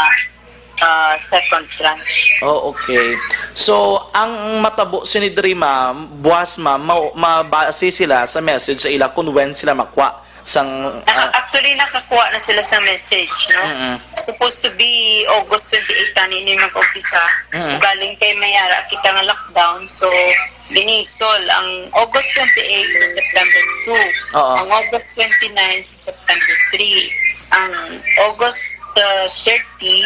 ah, second tranche. Oh, okay. So, ang matabo sini diri, ma'am, buwas, ma'am, ma-, mabase sila sa message sa ila kung when sila makuha sang, Naka-, ah, actually, nakakuha na sila sa message, no? Mm-mm. Supposed to be August twenty-eight tani ni mag-umpisa. Mm-mm. Galing kay may ara kita nga lockdown, so Ginisol ang August twenty-eight sa September two, Oo. ang August twenty-nine sa September three, ang August, uh, thirty,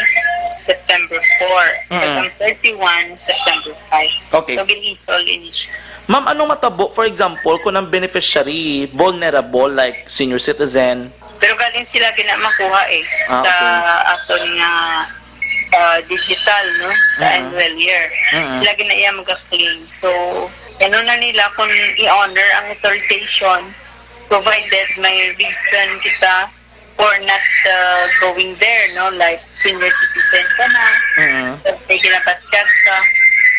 September four, Mm-mm. kag ang thirty-one, September five. Okay. So, ginisol ini siya. Ma'am, anong matabo, for example, kung ang beneficiary vulnerable, like senior citizen? Pero galing sila gina makuha eh, Ah, sa okay. aton nga, ah, digital, no? Sa Mm-mm. Annual year. Mm-mm. Sila gina iya maga-claim. So, ano na nila kung i-honor ang authorization, provided may reason kita for not, ah, going there, no? Like, senior citizen ka na, Mm-mm. may ginabatyag ka.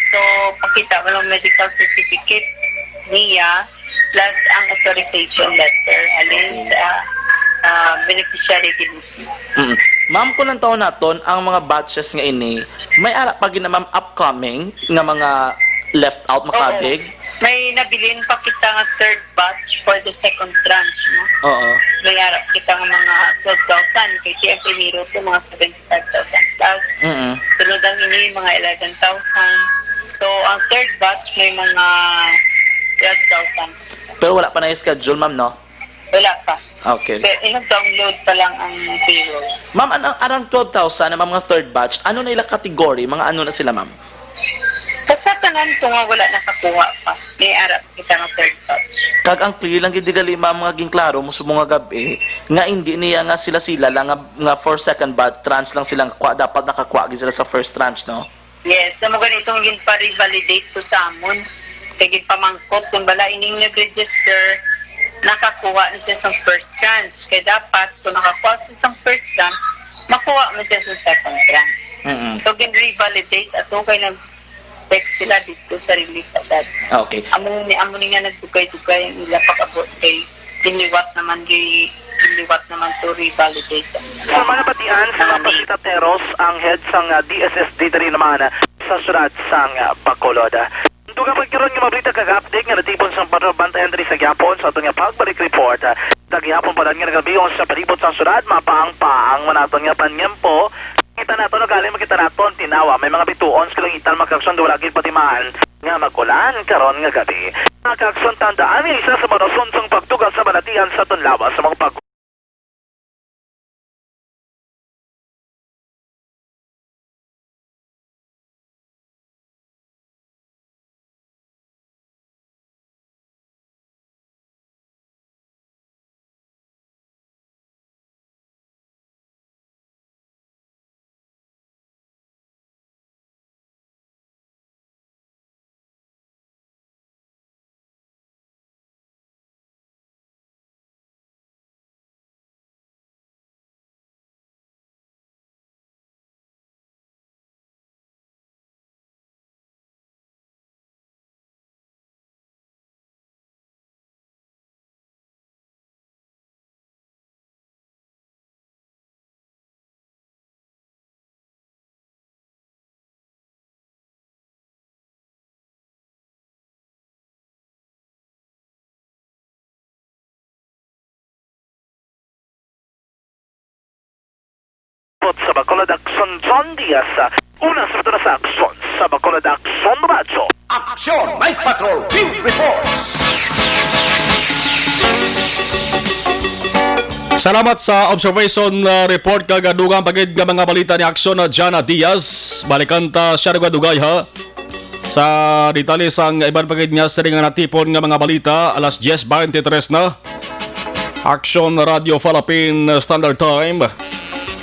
So, pakita mo lang medical certificate niya, plus ang authorization letter halin Okay. sa, ah, beneficiary gid mismo. Mm. Ma'am, kung ang taon naton, ang mga batches nga ini, may ara pa gid na, ma'am, upcoming nga mga left out, Oo. makabig? May nabilin pa kita nga third batch for the second tranche, no? Oo. May arap kita nga mga twelve thousand. Kay ang primero to, mga seventy-five thousand plus. Mm-mm. Sunod ang ini, mga eleven thousand. So, ang third batch may mga twelve thousand. Pero wala pa na schedule, ma'am, no? Wala pa. Okay. Pero inag-download pa lang ang payroll. Ma'am, anong, anong twelve thousand, ang mga third batch, ano na ila category? Mga ano na sila, ma'am? Basta tanan to nga wala nakakuha pa. May arap kita nga third batch. Kag ang clear lang gid gali, ma'am, nga ginklaro mo subong nga gab-i, nga hindi niya nga sila-sila lang nga, nga for second batch, tranche lang sila nga kuha, dapat nakakuha gid sila sa first tranche, no? Yes, sa mga ganitong ginpa-revalidate to sa amon. Kay ginpamangkot kung bala ining nag-register, nakakuha na siya sa first tranche. Kay dapat, kung nakakuha siya sa first tranche, makuha man siya sa second tranche. Mm-mm. So, gin-revalidate ato kay nag-text sila dito sa relief agad. Ah, okay. Amo ni, amo ni nga nagdugay-dugay ang ila pag-abot kay giniwat naman, gi-, giniwat naman to revalidate. Sa mga batian sa mga pasitateros, ang head sang, ah, D S S D diri naman, ah, sa siyudad sang, ah, Bacolod. Dugang pa karon nga mga balita kag update nga natipon sang patrol, bantayan diri sa gihapon sa aton nga pagbalik report. Sa gihapon pa lang nga nagabihon sa palibot sang siyudad, mapaang-paang man aton nga paniyempo. Kita naton, ugali makita naton, tinawa, may mga bituon sa kalangitan, mga kaaksyon, wala gid patimaan nga mag-ulan karon nga gabi. Mga kaaksyon, tandaan, isa sa mga rason sang pagtuga sa balatian sa aton lawas sa mga pag- Sa Bacolod, Aksyon, John Diaz. Una sa mga sa Aksyon sa Bacolod, Aksyon Radyo. Aksyon Night Patrol Field Report. Salamat sa observation, uh, report kag dugang pa gid nga mga balita ni Aksyon, uh, Jana Diaz. Balikan ta siya dugay-dugay, ha. Sa detalye sang iban pa gid nga siring nga natipon nga mga balita, alas diyes beintitres na. Aksyon Radio Philippine Standard Time.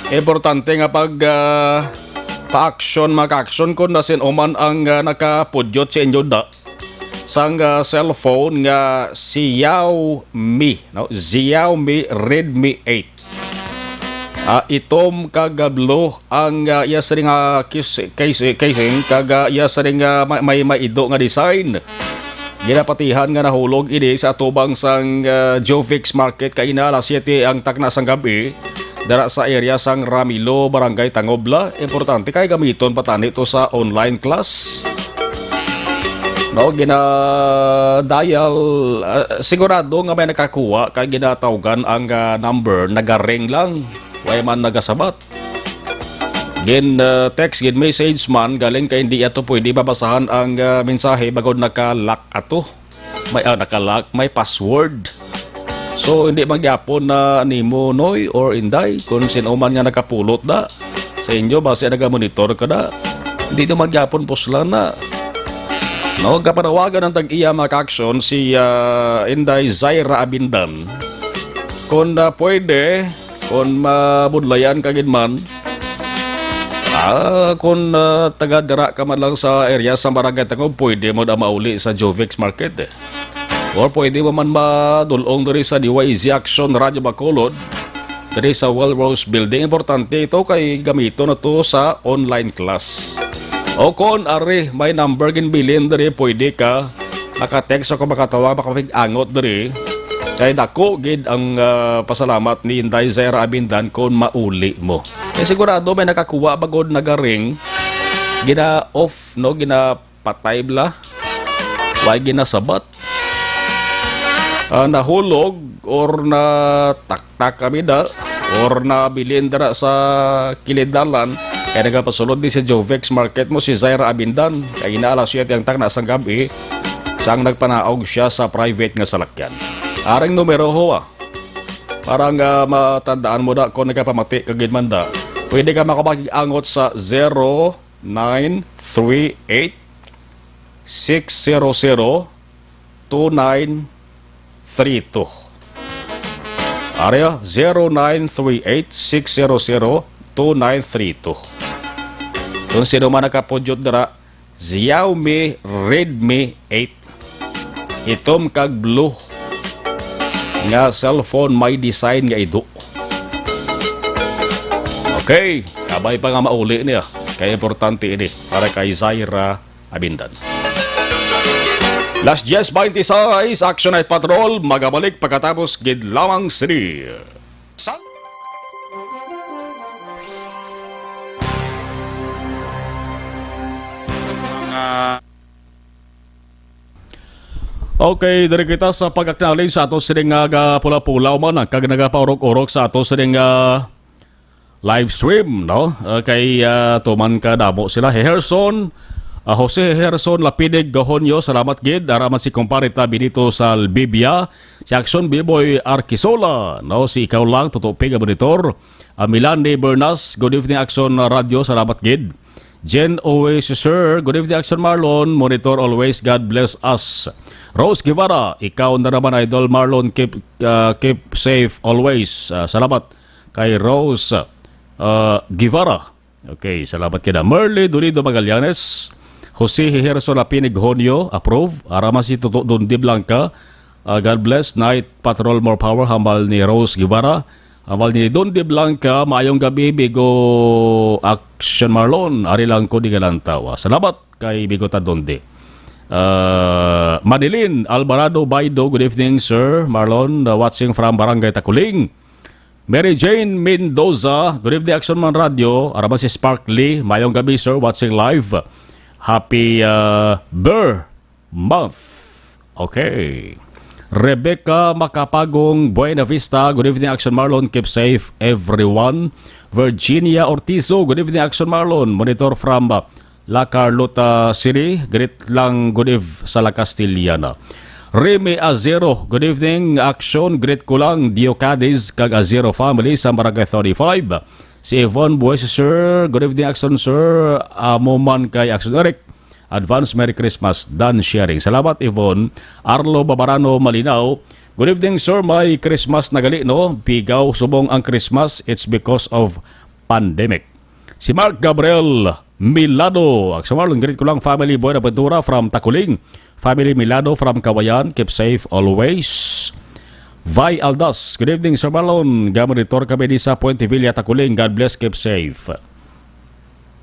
Importante nga pag, ah, pa-aksyon, mag-aksyon kung nasin-o man ang, ah, nakapudyot sa inyo da sang, ah, cellphone nga Xiaomi, no? Xiaomi Redmi eight. Ah, itom kag, ah, blue ang, ah, iya siring nga kis-, case-, casing kag, ah, iya siring nga may, may, may ido nga design. Ginapatihan nga nahulog ini sa atubang sang, ah, Jovix Market kaina alas siyete ang takna sang gab-i, dira sa area sang Ramilo, Barangay Tangobla. Importante kay gamiton pa tani to sa online class. No, gina-dial, ah, sigurado nga may nakakuha kay ginatawgan ang, ah, number, nagaring lang, way man nagasabat. Gin, ah, text, gin message man, galing kay hindi ato pwede mabasahan ang, ah, mensahe bangod naka-lock ato. May, ah, naka-lock, may password. So, hindi man gyapon na nimo, Noy or Inday, kung sino man nga nakapulot da sa inyo, basi nagamonitor ka da. Hindi naman gyapon puslan na. No, kapanawagan ng tag-iya mga kaaksyon si, ah, Inday Zaira Abindan. Kung, ah, pwede, kung mabudlayan ka gid man, ah, kung, ah, taga dira ka man lang sa area sa Barangay Tangub, pwede mo na mauli sa Jovix Market, eh. Or pwede mo man madulong diri sa D Y Z Action Radio Bacolod, diri sa Wellrose Building. Importante ito kay gamiton na to sa online class. O kon ari, may number ginbilin diri, pwede ka maka-text o kung makatawag, makapig-angot diri. Kay dako gid ang, ah, pasalamat ni Inday Zaira Abindan kon mauli mo. Kay sigurado may nakakuha ba gud nagaring, gina-off, no, gina patay bala. Pay ginasabat. Ah, nahulog or nataktak kami da or nabilin dira sa kilid dalan. Kaya nagapasulod ni si Jovex Market mo si Zaira Abindan. Kaya ina alas siyete ang takna sang gabi sang nagpanaog siya sa private nga salakyan. Aring numero ho, ah. Para nga matandaan mo da kung nagapamati ka gid man da. Pwede ka makapag-angot sa zero nine three eight, six zero zero, two nine three two. Area, zero nine three eight, six zero zero, two nine three two. Kung sino man nakapudyot dira, Xiaomi Redmi eight. Itom kag blue nga cellphone may design nga ido. Okay, kabay pa nga mauli niya. Kaya importante ini para kay Zaira Abindan. Las diez veintiséis, Action Night Patrol, magabalik pagkatapos gid lamang sini. Sa mga Okay, diri kita sa pag-acknowledge sa ato sining nga pula-pula man kag nagapaurok-urok sa ato sining nga live stream, no? Ah, kay, ah, tuman ka damo sila. Herson, ah, Jose Herson Lapinig Gahonyo, salamat gid. Ara man si Kumpare ta Benito Salbibia, si Action Biboy Arquisola, no? Si ikaw lang, Tuto Pig, ang monitor. Ah, Milani Bernas, good evening, Action Radio, salamat gid. Jen Oasis, sir, good evening, Action Marlon, monitor always, God bless us. Rose Guevara, ikaw na naman, Idol Marlon, keep, ah, keep safe always. Ah, salamat kay Rose, ah, Guevara. Okay, salamat kina Merly Dolido Magallanes, Jose Herson Lapinig Honyo, approve. Ara man si Tuto Don De Blanca, ah, God bless, Night Patrol, more power, hambal ni Rose Guevara. Hambal ni Don De Blanca, maayong gabi, Bigo Action Marlon, ari lang ko di galantaw. Ah, salamat kay Bigo ta Don De. Ah, Manilin Alvarado Baido, good evening, Sir Marlon, uh, watching from Barangay Takuling. Mary Jane Mendoza, good evening, Action Man Radio. Ara man si Sparkly, mayong gabi, sir, watching live. Happy, uh, Ber Month. Okay. Rebecca Macapagong, Buena Vista, good evening, Action Marlon. Keep safe, everyone. Virginia Ortizo, good evening, Action Marlon. Monitor from, uh, La Carlota City, greet lang, good eve sa La Castellana. Remy Azero, good evening, Action, greet ko lang, Dio Cadiz, kag Azero family sa Barangay thirty-five. Si Yvonne Bues, sir, good evening, Action, sir, amo man kay Action Eric. Advance Merry Christmas, Dan Sharing. Salamat, Yvonne. Arlo Babarano Malinaw, good evening, sir, may Christmas na gali, no? Bigaw subong ang Christmas, it's because of pandemic. Si Mark Gabriel Milado, Action Marlon, greet ko lang family, Buenaventura from Takuling. Family Milado from Kawayan, keep safe always. Vi Aldas, good evening, Sir Marlon. Gamonitor kami di sa Puente Villa, Takuling. God bless, keep safe.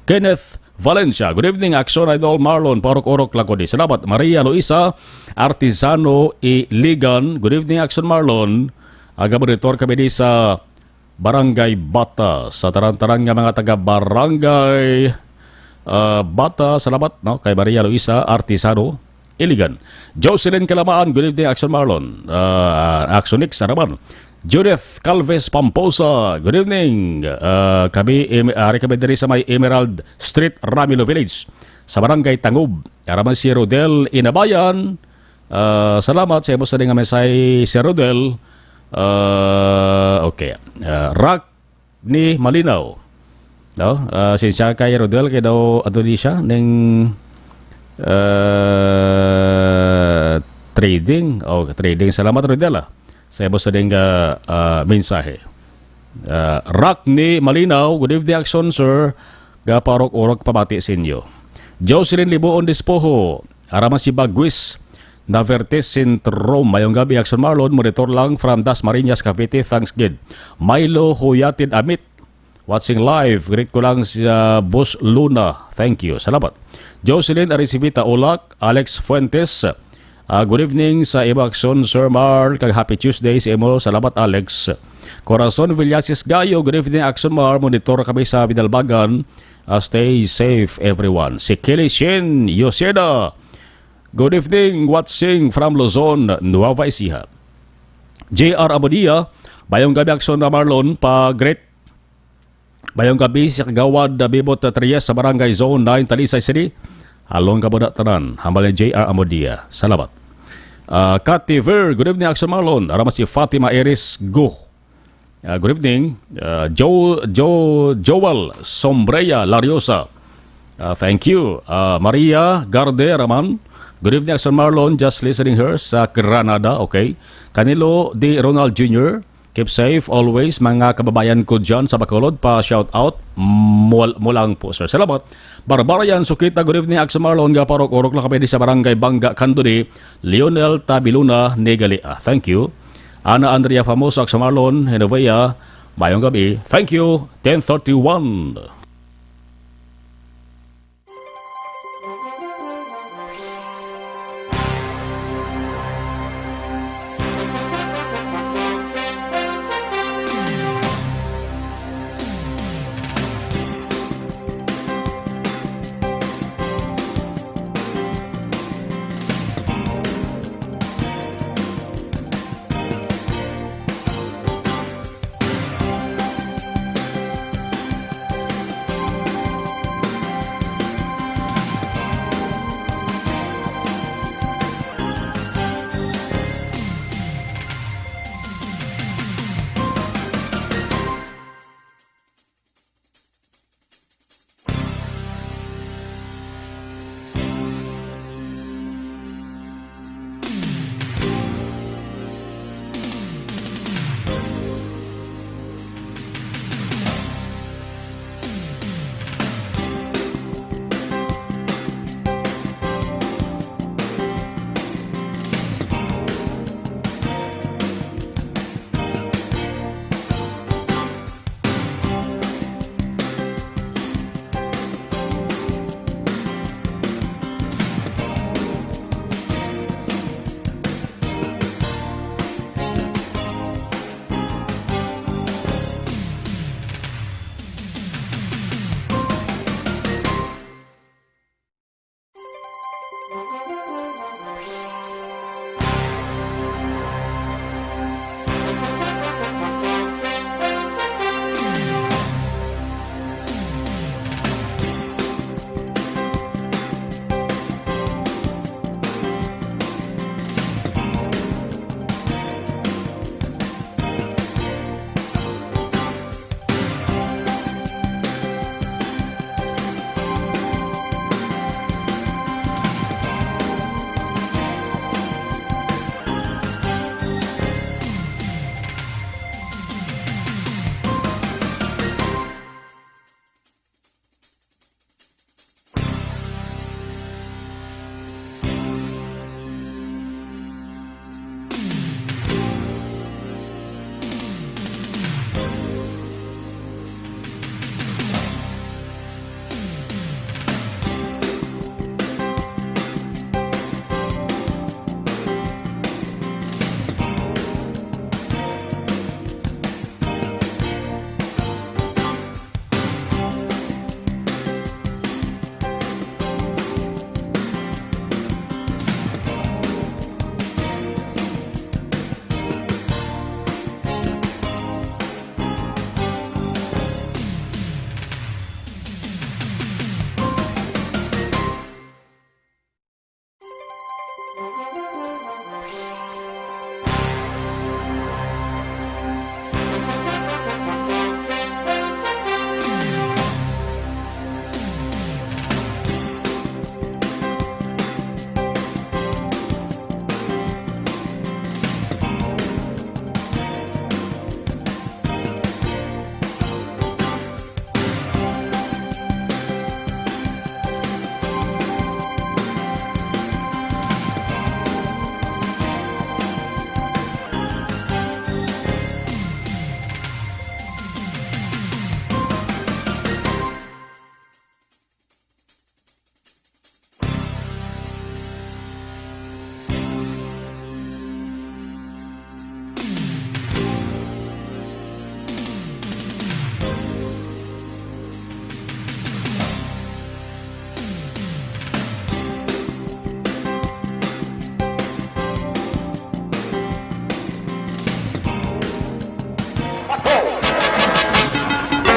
Kenneth Valencia, good evening, Action Idol Marlon. Paurok-urok lang ko di. Salamat. Maria Luisa Artisano Iligan, good evening, Action Marlon. Ah, gamonitor kami di sa Barangay Bata, sa tanan-tanan nga mga taga Barangay, ah, Bata. Salamat, no, kay Maria Luisa Artisano Iligan. Jocelyn Kalamaan, good evening, Action Marlon. Ah, Action Nix, sa naman. Judith Calves Pamposa, good evening. Ah, kami, em-, ari kami diri sa may Emerald Street, Ramilo Village, sa Barangay Tangub. Ara man si Rodel Inabayan, Ah, salamat sa imo sa nga mensahe, Sir Rodel. Ah, okay. Ah, Rock ni Malinaw. No? Ah, sinsya kay Rodel kay daw ano ni siya ning, ah, trading. Oh, trading. Salamat, Rodel, ah, sa imo sa nga, ah, mensahe. Ah, Rock ni Malinaw, good evening, Action, sir. Gaparok-urok pamati sa inyo. Jocelyn Libuon Despojo, ara man si Bagwis, Navertes Centro. Mayong gabi, Action Marlon. Monitor lang from Dasmariñas, Cavite. Thanks gid. Milo Huyatid Amit, watching live. Greet ko lang si, ah, Boss Luna. Thank you. Salamat. Jocelyn Aricivita Ulak, Alex Fuentes. Ah, good evening sa imo, Action, Sir Marl, kag Happy Tuesday sa imo. Salamat, Alex. Corazon Villasis Gayo, good evening, Action Marl. Monitor kami sa Binalbagan. Ah, stay safe, everyone. Si Kelly Shin Yoseda, Good evening, watching from Luzon, Nueva Ecija. J R Amodia, mayong gabi, Action na Marlon, pa-greet. Mayong gabi sa Kagawad, uh, Bibot, uh, Tries sa Barangay Zone nine, Talisay City. Halong ka muna tanan, hambal ni J R Amodia. Salamat. Uh, Kati Ver, good evening, Action Marlon. Arama si Fatima Iris Go. Uh, good evening. Uh, Jo-, Jo-, Joel Sombreya Lariosa. Uh, thank you. Uh, Maria Garde Raman. Good evening, Action Marlon. Just listening here sa Granada. Okay. Canelo D. Ronald Junior. Keep safe always, mga kababayan ko dyan sa Bacolod. Pa shout out. Mul-, mulang po, sir. Salamat. Barbarian Sukita, good evening, Action Marlon. Gaparok-urok lang kami di sa Barangay Bangga, Candoni. Lionel Tabiluna, Nigalia. Thank you. Ana Andrea Famoso, Action Marlon, Genovea. Mayong gabi. Thank you. Ten thirty-one.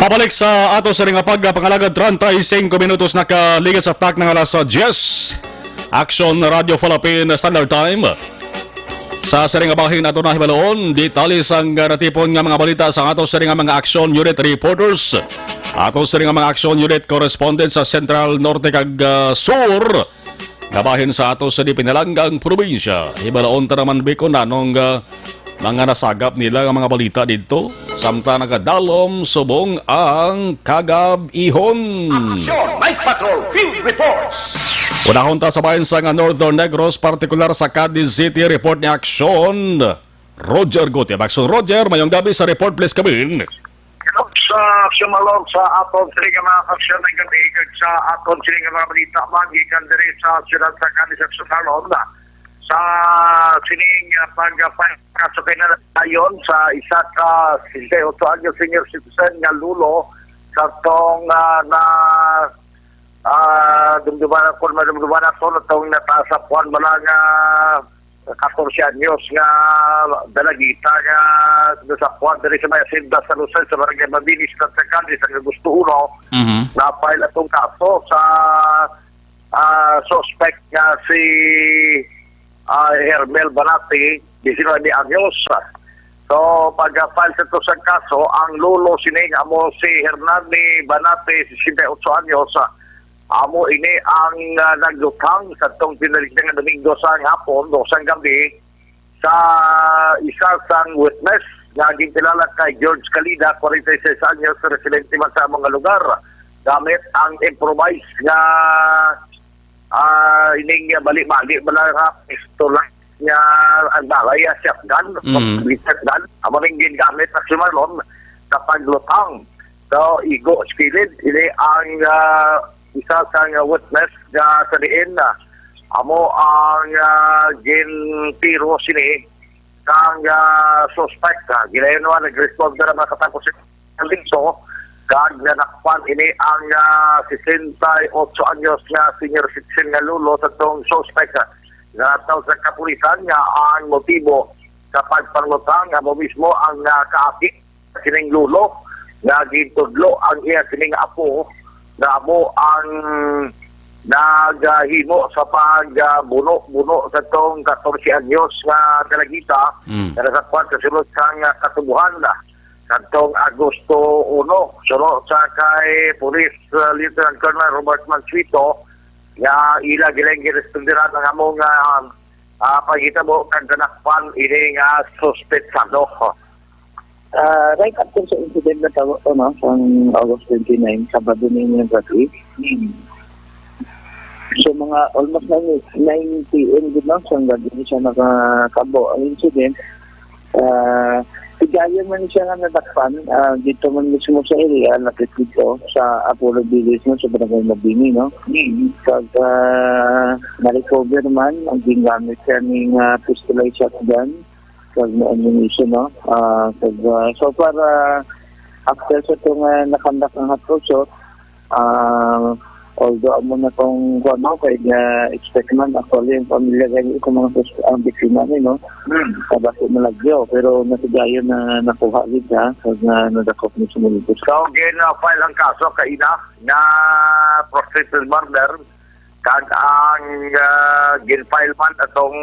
Balik sa ato sa ring pagpangalagad, treinta y cinco minutos nakaligid sa tak ng alas diyes. Action Radio Philippine Standard Time. Sa siring nga bahin ato na hibaloon, detalye sang, ah, natipon nga mga balita sa ato siring nga mga action unit reporters. Ato siring nga mga action unit correspondent sa Central, Norte kag, ah, Sur nga bahin sa ato sa di pinalanggang probinsya. Hibaloon ta naman, Biko, nanong, ah, mga nasagap nila nga mga balita didto, samtang nagadalom subong ang kagab-ihon. Action Night Patrol Field Reports. Unahon ta sa bahin sa nga Northern Negros, partikular sa Cadiz City. Report ni Action Roger Gutiab. Action Roger, mayong gabi sa report, please come in. Sa aksyon, Malong, sa aton sini nga mga aksyon nga gabi, kag sa aton sini nga mga balita man gikan diri sa siyudad sa Cadiz, Aksyon Malong, sa sining, ah, pag-, pag-, kaso kay nalayon sa isa ka sixty-eight anyos senior citizen nga lolo sa tong, ah, na, ah, dumduman ako, madumduman ako na tong nataas sa puwan bala nga katorse anyos nga dalagita nga nasapuan diri sa may asinda sa Lusay, sa Barangay Mabini, sa Cadiz, sa Agosto uno, Mhm. na-file atong kaso sa, ah, suspect nga si, ah, Hermel Banati, diecinuebe anyos. So, pag-file sa to sa kaso, ang lolo sini nga amo si Hernani Banati, sesenta y ocho anyos, amo ini ang, ah, nagluthang sa tong pinaligya nga Domingo sa hapon o sa gabi sa isa sang witness nga ginkilala kay George Calida, forty-six anyos, residente man sa among nga lugar, gamit ang improvised nga, ah, ining bali-bali bala nga pistola nga ang balay, ah, shotgun, Mm. Shotgun. Amo ning gingamit na si Marlon sa pagluthang. So, igo sa kilid, ini ang, ah, isa sang witness nga sa diin, ah, amo ang, ah, gintiro sini kang, ah, suspect, ah. Gilayon naman, nag-respond na mga katapos sa liso, kag nadakpan ini ang, ah, sesenta y ocho anyos nga senior citizen nga lolo sa tong suspect, ah. Nataw sa kapulisan nga ang motibo sa pagpanglutang amo mismo ang, ah, kaakit sa kining lolo nga gintudlo ang iya kining apo nga amo ang naghimo sa pagbuno-buno sa tong katorse anyos nga dalagita Mm. nga nasakpan sa sulod sang katubuhan kadtong Agosto uno. Suno sa kay Police, uh, Lieutenant Colonel Robert Mansueto, nga ila gilang girespondiran ang among, uh, uh, paghitabo kag nadakpan ini nga suspetsado. Ah, right after sa incident na tawo to, no, sang August twenty-nine, Sabado na yung gabi. So, mga almost nine, nine P M gid, no, sang gabi siya nakakabo ang incident. Ah, tigayon man siya nga nadakpan, ah, dito man mismo sa area, lapit dito sa Apollo Village, no, sa Barangay Mabini, no. Kag, ah, na-recover man ang gingamit siya ning, ah, pistol shotgun, kag may ammunition, no? Ah, kag, ah, so far, ah, after sa itong, ah, nakandak ang hot pursuit, ah, although amo na tong kuwan mo, kay, ah, expect man, actually, ang pamilya gani kung mga sus-, ang biktima ni, no? Hmm. Kabasi malagyo, pero nasigayon na nakuha gid, ha? Kag, ah, nadakop ni sumulibos. So, gin-file ang kaso kaina nga prostitute murder, kag ang, ah, gin-file man atong,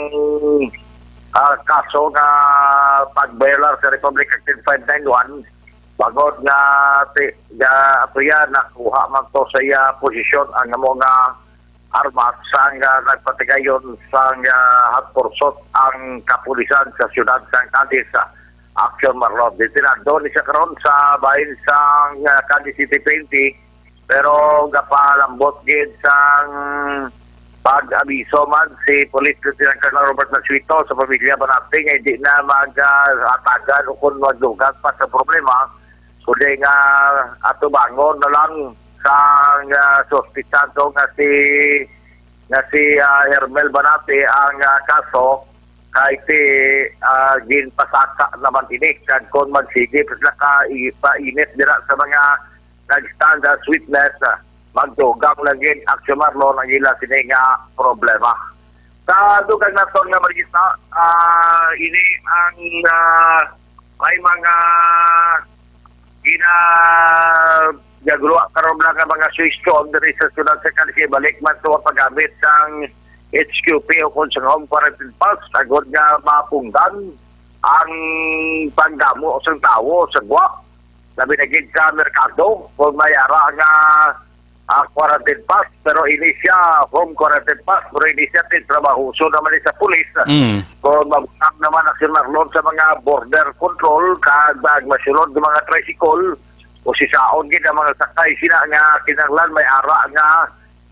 ah, kaso nga pag-violar sa Republic Act ten five nine one, bangod nga ti-, nga ato yan, nakuha man to sa iya posisyon ang amo nga armas sang, ah, nagpatigayon sang, ah, hot pursuit ang kapulisan sa siyudad sang Cadiz, ah, Action Marlon. Detenado ni siya karon sa bahin sang, ah, Cadiz City P N P, pero gapalambot gid sang pag-abiso man si Police Lieutenant Colonel Robert Masuito sa pamilya Banate nga hindi na mag, ah, hatagan o kung magdugang pa sa problema, kundi nga atubangon na lang sang, ah, suspitsado nga si, nga si, ah, Hermel Banate ang, ah, kaso kay ti, ah, ginpasaka naman ini. Kag kung magsige pa sila ka i-, painit dira sa mga nag-stand as witness, ah, magdugang lang gid, Action Marlon, ang ila sini nga problema. Sa dugang naton nga balita, ah, ini ang, ah, may mga Gina-, gaguluha karon lang ang mga suwestyon diri sa syudad sa Cadiz, balik man to ang paggamit sang H Q P o kung sa home quarantine pass, agod nga mapunggan ang pagdamo sang tawo sa gwa. Labi na gid sa merkado, kung may ara nga, ah, quarantine pass, pero ini siya home quarantine pass, pero ini siya tin trabahoso naman ni sa pulis. Mm. Kung mabutang naman ang sinarlon sa mga border control, kag ang masulod ng mga tricycle, o sisaon gid ang mga sakay sila nga kinahanglan may ara nga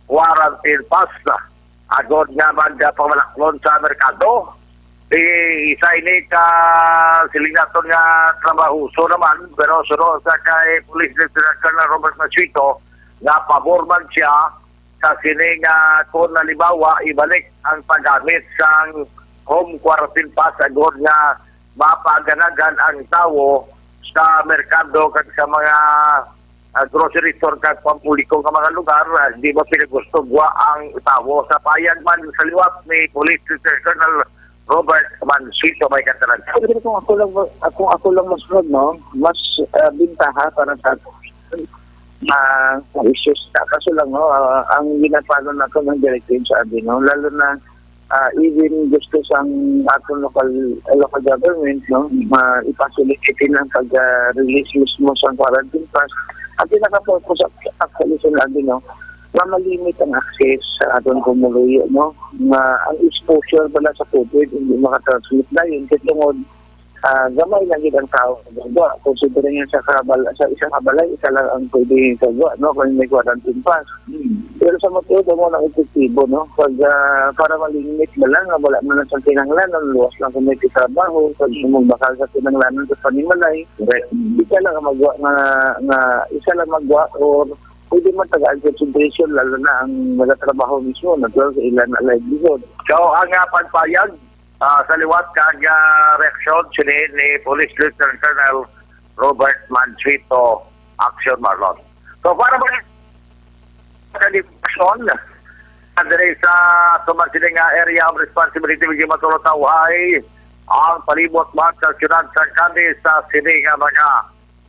quarantine pass, agod nga magpamalaklon sa merkado. Di isa ini ka siling naton nga trabahoso naman, pero suno sa kay Police Lieutenant Colonel Robert Machito, nga pabor man siya sa sini nga kung halimbawa ibalik ang paggamit sang home quarantine pass, agod nga mapaganagan ang tawo sa merkado kag sa mga, ah, grocery store kag pampubliko nga mga lugar. Ah, di ba pinagusto gwa ang tawo? Sa payag man sa liwat ni Police Lieutenant Colonel Robert Mansito, may katalan. Siguro kung ako lang, kung ako lang masunod, no, mas, ah, bintaha para sa akin. Ah, issues na. Kaso lang, no, ah, ang ginapalo na ko ng directive sa amin, no, lalo na, ah, even gusto sang aton local, local government, no, ma-, i-facilitate ang pag-, ah, release mismo sa quarantine pass. Ang pinaka-purpose ac-, actually sa nabi, no, nga malimit ang access sa aton pumuluyo, no, nga ang exposure pala sa COVID hindi makatransmit dayon kay tungod, ah, gamay lang gid ang tao sa gwa. Considering nga sa kabal-, sa isang kabalay, isa lang ang pwede sa gwa, no, kung may quarantine pass. Hmm. Pero sa matuod, amo nang epektibo, no? Pag, ah, para malimit na lang, nga wala man lang sa kinahanglanon, luwas lang kung may trabaho, pag magbakal sa kinahanglanon sa panimalay, correct, di ka lang magwa nga, nga isa lang magwa, or pwede man tagaan consideration, lalo na ang nagatrabaho mismo, natural sa ilan na livelihood. So, ang, ah, pagpayag, ah, sa liwat kag, ah, reaksyon sini ni Police Lieutenant Colonel Robert Mansueto, Action Marlon. So, para ba sa aksyon, diri sa tuman sini nga area of responsibility, medyo matulog tawhay ang palibot man sa siyudad sa Cadiz sa sini nga mga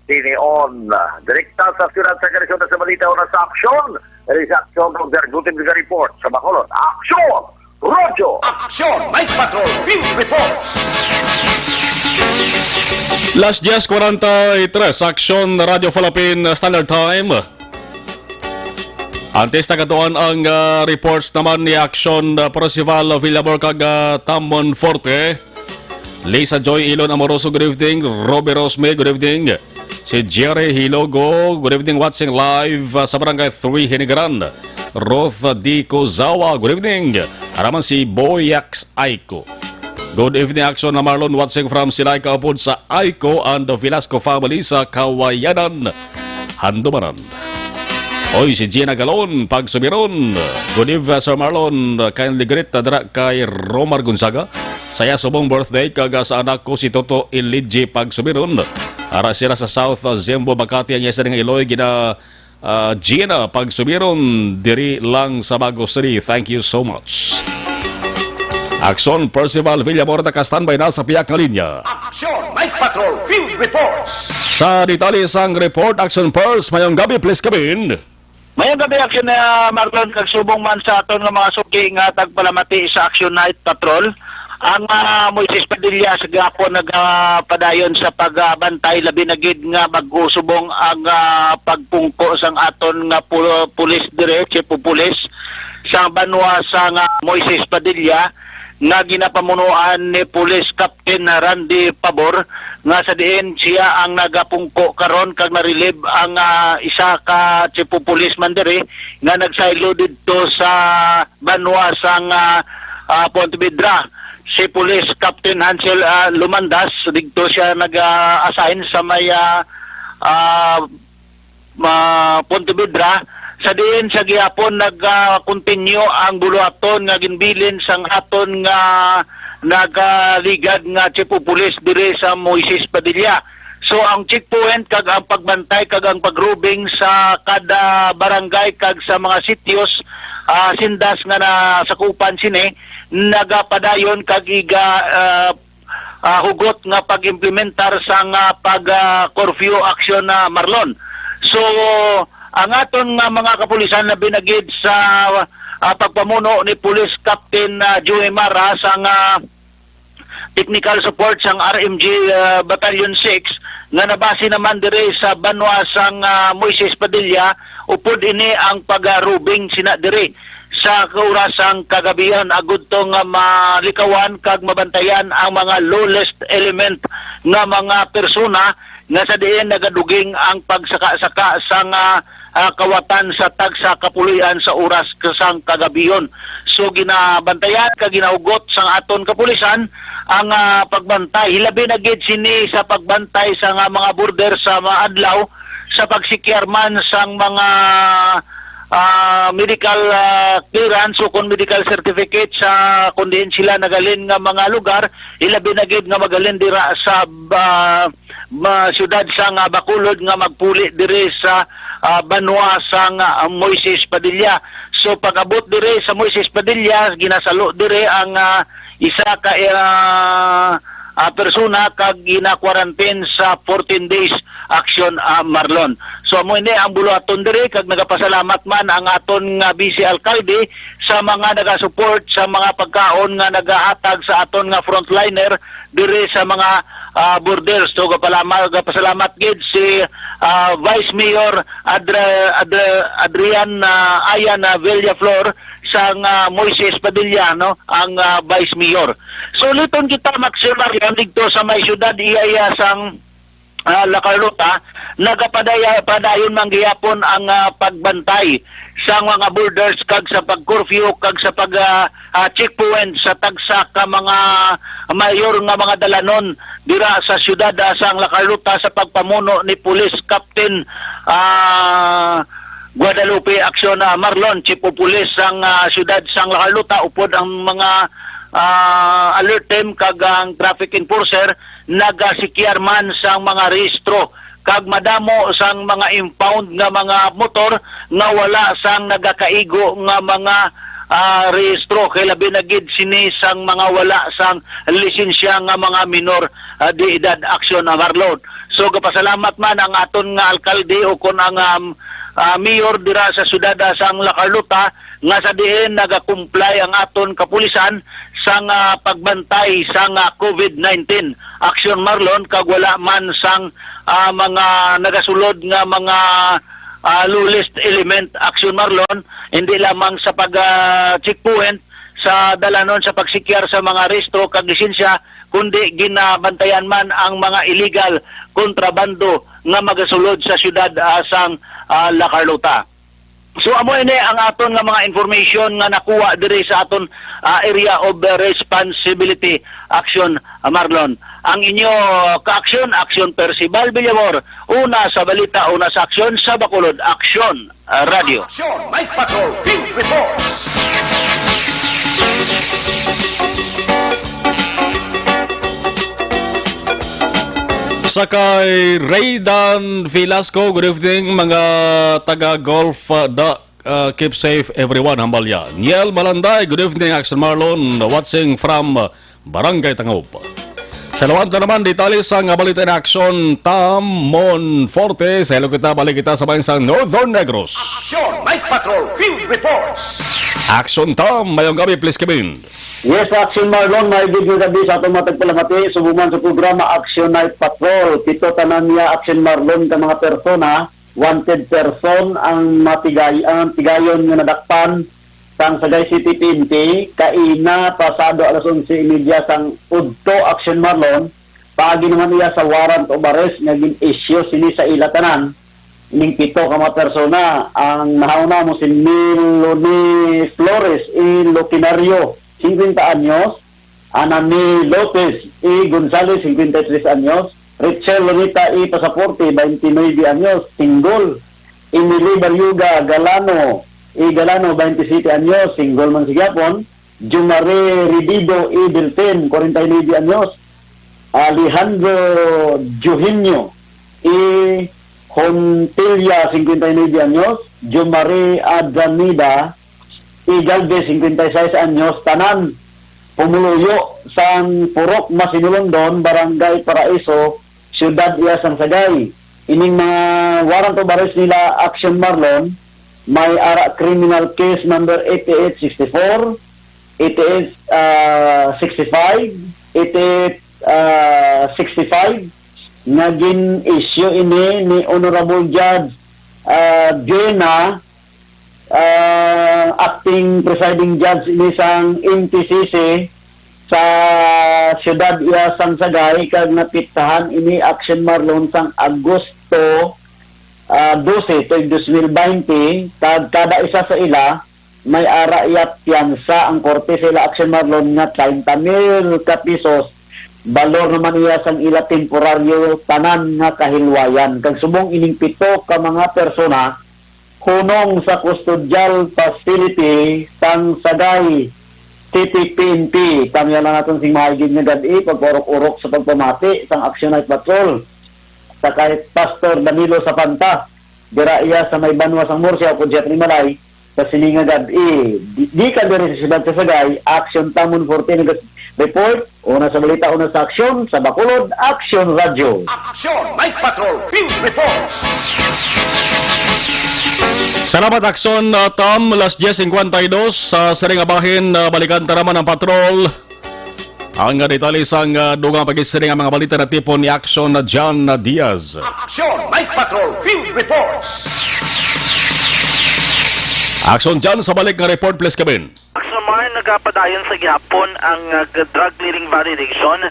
tinion. Direkta sa siyudad sa Cadiz sa balita, oras sa aksyon. Diri sa aksyon, Roger Gutierrez report sa Bacolod. Aksyon! Radyo! Aksyon! Night Patrol Field Reports! Las diez cuarenta y tres, Aksyon Radyo Philippine Standard Time. Antes nagkatuan ang, ah, reports naman ni Aksyon, ah, Percival Villamor kag, ah, Tamon Forte. Lisa Joy Ilon Amoroso, good evening. Robbie Rosme, good evening. Si Jerry Hilogo, good evening, watching live, ah, sa Barangay three Hinigaran. Ruth D. Kozawa, good evening. Araman si Boyax Aiko. Good evening, Aksyon na Marlon, watching from Silay Kaupod sa Aiko and the Velasco family sa Kawayanan, Handumanan. Oy, si Gina Galon, Pagsubiron. Good eve, Sir Marlon. Kindly greet, uh, dira kay Romar Gonzaga. Saya subong birthday kag, uh, sa anak ko si Toto Iliji Pagsubiron. Ara sila sa South, uh, Zembo, Makati. Ang isa nga iloy gina, uh, Gina Pagsubiron diri lang sa Bago City. Thank you so much. Aksyon, Percival Villamor, naka-standby na sa piyak nga linya. Aksyon, Night Patrol Field Reports. Sa detalye sang report, Aksyon Pers, mayong gabi, please come in. Mayong gabi, Aksyon, ah, Marlon, kag subong man sa aton nga mga suki nga tagpalamati sa Aksyon Night Patrol. Ang, ah, Moises Padilla sa gihapon nagapadayon sa pagbantay, labi na gid nga bag-o subong ang, ah, pagpungko sang aton nga pu-, pulis dire, chief of police sa banwa sang Moises Padilla, nga ginapamunuan ni Police Captain Randy Pabor, nga sa diin siya ang nagapungko karon kag na-relieve ang, ah, isa ka chief of police man diri nga nagsaylo didto sa banwa sang, ah, ah, Pontevedra. Si Police Captain Hansel, ah, Lumandas, didto siya nag-assign sa may, ah, ah, ma-, Pontevedra, sa diin sa gihapon nag, ah, continue ang buluhaton nga ginbilin sang aton nga nagaligad nga chief of police diri sa Moises Padilla. So, ang checkpoint kag ang pagbantay kag ang pagrobing sa kada barangay kag sa mga sitios, ah, sindas nga nasakupan sini, nagapadayon kag iga, ah, ah, hugot nga pag-implementar sang, ah, pag, ah, curfew action na, Marlon. So, ang aton nga mga kapulisan labi na gid sa, ah, pagpamuno ni Police Captain, ah, Joey Mara sang, ah, technical support sang R M G, ah, Battalion six nga nabase naman diri sa banwa sang, ah, Moises Padilla, upod ini ang pag-, ah, roving sina diri sa oras sang kagabihan agud to nga malikawan kag mabantayan ang mga lowest element nga mga persona nga sa diin nagaduging ang pagsaka-saka sang, ah, ah, kawatan sa tagsa ka puloy-an sa oras sang kagabihon. So, ginabantayan kag ginahugot sang aton kapulisan ang, ah, pagbantay. Hilabi na gid sini sa pagbantay sa nga mga border sa mga adlaw sa pagsikyar man sang mga, ah, medical, ah, clearance o kon medical certificate sa kon diin sila nagalin nga mga lugar, hilabi na gid nga magalin dira sa, ah, ma-, siyudad sang, ah, Bacolod nga magpuli diri sa, ah, banwa sang, ah, Moises Padilla. So, pag-abot diri sa Moises Padilla, ginasalo diri ang, ah, isa ka, ah, ah, persona kag gina-quarantine sa fourteen days action, ah, Marlon. So, amo ini ang buluhaton diri kag nagapasalamat man ang aton nga vice alkalde sa mga nagasupport sa mga pagkaon nga nagahatag sa aton nga frontliner diri sa mga, ah, borders. So, gapalama-, gapasalamat gid si, ah, Vice Mayor Adra-, Adra-, Adrian, ah, Ayan, ah, Villaflor sang, ah, Moises Padilla, no, ang, ah, Vice Mayor. So, liton kita, Maximilian, didto sa may siyudad, iya, iya sang, ah, La Carlota, nagapadaya-, padayon man gihapon ang, ah, pagbantay sa mga borders kag sa pag-curfew kag sa pag, ah, ah, checkpoint sa tagsa ka mga mayor nga mga dalanon dira sa siyudad, ah, sang La Carlota sa pagpamuno ni Police Captain, ah, Guadalupe Accion, ah, Marlon, Chief of Police sang, ah, siyudad sang La Carlota, upod ang mga, ah, alert team kag ang traffic enforcer nagasikyar man sang mga rehistro kag madamo sang mga impound nga mga motor nga wala sang nagakaigo nga mga, ah, rehistro, kay labi na gid sini sang mga wala sang lisensya nga mga minor, ah, de edad, action, ah, Marlon. So, gapasalamat man ang aton nga alkalde o kon ang, um, ah, mayor dira sa siyudad, ah, sang La Carlota nga sa diin nagakumply ang aton kapulisan sang, ah, pagbantay sang, ah, covid nineteen action, Marlon, kag wala man sang, ah, mga nagasulod nga mga, ah, lowest element action, Marlon, hindi lamang sa pag, ah, checkpoint sa dalanon sa pagsikyar sa mga rehistro kag lisensya, kundi ginabantayan man ang mga illegal kontrabando nga magasulod sa siyudad, ah, sang, ah, La Carlota. So, amo ini ang aton nga mga information nga nakuha diri sa aton, ah, area of, ah, responsibility action, ah, Marlon. Ang inyo ka-aksyon, Aksyon Percival Villamor, una sa balita, una sa aksyon, sa Bacolod Aksyon, ah, Radio. Action Night Patrol Field Report. Sa kay Raydan Velasco, good evening, mga taga Golf, uh, da, uh, keep safe everyone, hambal niya. Niel Malanday, good evening, Action Marlon, watching from, uh, Barangay Tangub. Sa Luanda naman, detalye sa nga balita in action, Tam Monforte. Sa ilo kita, balik kita sa bayan sa Northern Negros. Action Night Patrol Field Reports. Action Tam, mayong gabi, please come in. Yes, Action Marlon, may good nga gabi sa atong mga tagpalamati. Subo man sa programa Action Night Patrol, pito tanan niya, Action Marlon, ka mga persona, wanted person ang matigay-, ang tigayon nga nadakpan sang Sagay City P N P, kaina pasado alas onse y media sang udto, Action Marlon, paagi naman iya sa warrant of arrest nga gin-issue sini sa ila tanan. Ining pito ka mga persona, ang nahauna mo si Milone Flores y Loquinario, singkwenta anyos, Anani Lopez y Gonzalez, singkwenta y tres anyos, Rachel Lunita y Pasaporte, baynte nuebe anyos, single, Emily Barriuga Galano y Galano, baynte siyete anyos, single man sa gihapon, Jumare Ribido y Belten, kwarenta y nuebe anyos, Alejandro Eugenio y Hontilia, singkwenta y nuebe anyos, Jumare Adanida y Galvez, singkwenta y seis anyos, tanan pumuluyo sang Purok Masinulondon, Barangay Paraiso, Siyudad iya sang Sagay. Ining mga warrant of arrest nila, Action Marlon, may ara criminal case number eighty-eight sixty-four, eighty-eight, ah, sixty-five, eighty-eight, ah, sixty-five, nga gin-issue ini ni Honorable Judge, ah, Gena, ah, acting presiding judge ini sang M T C C sa siyudad iya sang Sagay, kag napitsahan ini, Action Marlon, sang Agosto, ah, dose tuig dos mil baynte, kag kada isa sa ila may ara iya piyansa ang korte sa ila, Action Marlon, nga treinta mil ka pisos. Balor naman iya sang ila temporaryo tanan nga kahilwayan, kag subong ining pito ka mga persona hunong sa custodial facility sang Sagay City P N P. Tamya lang naton sing mahaygid nga gab-i, pagpaurok-urok sa pagpamati sang Action Night Patrol sa kay Pastor Danilo Sapanta, dira iya sa may banwa sang Murcia, ukon siya Malay, sa sini nga gab-i. Di, di ka diri sa siyudad sa Sagay, Action Tamon fourteen nag-report. Una sa balita, una sa aksyon, sa Bacolod, Action Radyo. Action Night Patrol Field Reports. Salamat, Action, uh, Tom. Las diez cincuenta y dos, sa siring nga bahin, uh, balikan ta naman ang patrol. Ang, uh, detalye sang, uh, dugang pag-isiring ang mga balita na tipon ni Action na John, uh, Diaz. Action Night Patrol Field Reports. Action John, sa balik nga report, please, Kevin. Action Mar, nagapadayon sa gihapon ang, uh, drug clearing validation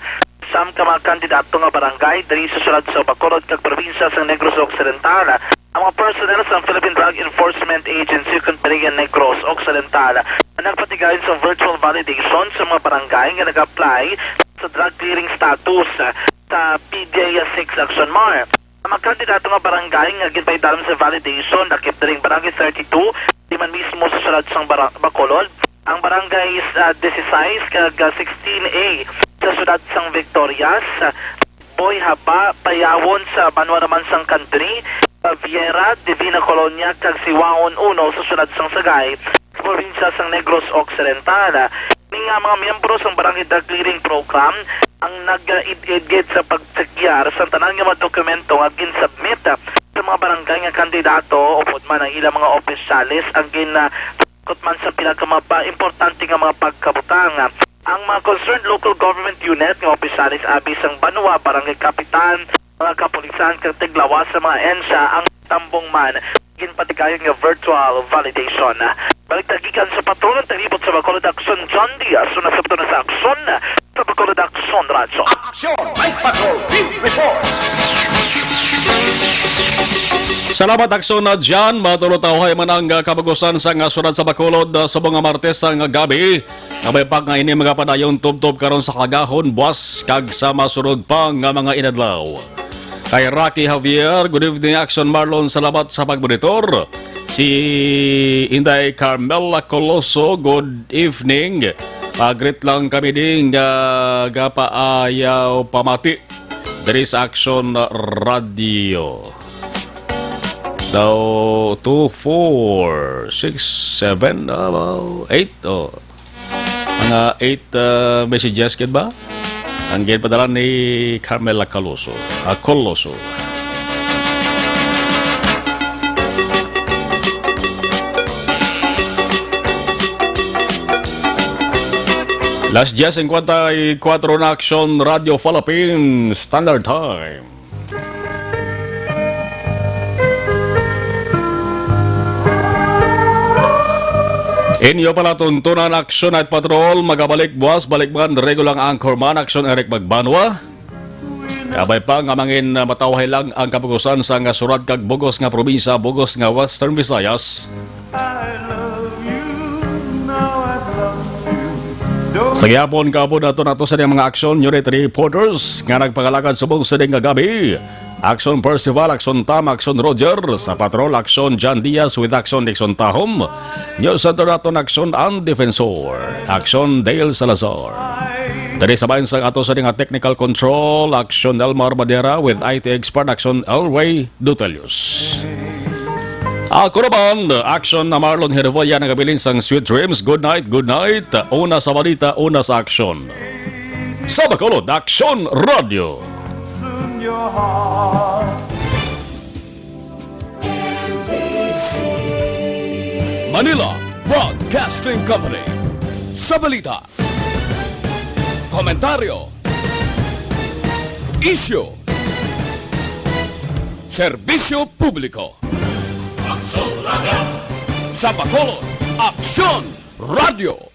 sa mga kandidato nga barangay diri sa siyudad sa Bacolod kag probinsya sa Negros Occidental. Ang mga personnel sa Philippine Drug Enforcement Agency, Compania Negros Occidental, ang nagpatigayon sa virtual validation sa mga barangay nga nag-apply sa drug clearing status sa P D A six Action Mar. Ang mga kandidato nga barangay nga ginpaidalam sa validation lakip diri ang Barangay thirty-two, di man mismo sa siyudad sang Bara-, Bacolod, ang Barangay, ah, dieciséis kag, ah, sixteen A sa siyudad sang Victorias, ah, Boy Haba, Payawon sa banwa naman sang Kandri, Viera, Divina Colonia, kag Siwaon uno sa siyudad sang Sagay, sa probinsya sang Negros Occidental. Ini nga mga miyembro sang Barangay Drug Clearing Program ang nag-idgid sa pagtsakyar sa tanan nga mga dokumento nga ginsubmit sa mga barangay nga kandidato, upod man ang ilang mga opisyales ang gin-, ah, Kutman sa pila ka mga pa-, importante nga mga pagkabutang, ang mga concerned local government unit nga opisyales abi sang banwa, barangay kapitan, mga kapulisan, kag tiglawas sa mga ahensya ang tambong man ginpatigayon nga virtual validation. Balik ta gikan sa patrol, ang taglibot sa Bacolod Action, John Diaz, una sa Bacolod sa Action, sa Bacolod Action Radyo. Action Night Patrol Field Report. Salamat, Action na John. Matulotawhay man ang, ah, kabagusan sa nga siyudad sa Bacolod, ah, subong nga Martes nga gabi. Kabay pa nga ini magapadayon tubtob karon sa kagahon, buwas, kag sa masunod pa nga mga inadlaw. Kay Rocky Javier, good evening, Action Marlon. Salamat sa pagmonitor. Si Inday Carmela Coloso, good evening. Pag-greet lang kami ding, ah, gapaayaw pamati diri sa Action Radio. Daw, two, four, six, seven, ah, eight, oh. Mga eight, ah, messages, gid ba? Ang ginpadala ni Carmela Caloso. Ah, Coloso. Las diez cincuenta y cuatro na, Action Radio Philippines Standard Time. Inyo palatuntunan, Action Night Patrol, magabalik buwas, balik man regular ang anchorman, Action Eric Magbanwa. Kabay pa nga mangin, uh, matawhay lang ang kabugusan sa nga surat kag bugos nga probinsya, bugos nga Western Visayas. Sa gihapon, kaupod nato nato sa mga action unit reporters nga nagpangalagad subong sining nga gabi. Action Percival, Action Tam, Action Roger, sa Patrol, Action John Diaz with Action Dixon Tahom, News Center naton, Action Ang Defensor, Action Dale Salazar. Diri sa bayan sa ato sa nga technical control, Action Elmar Madera with I T expert, Action Elway Dutelius. Ako naman, Action na Marlon Herboya nagabilin sang Sweet Dreams. Good night, good night. Una sa balita, una sa aksyon. Sa Bacolod, Action Radio. Manila Broadcasting Company. Sa balita, komentaryo, isyu, serbisyo publiko. Aksyon Radio. Sa Bacolod, Aksyon Radio.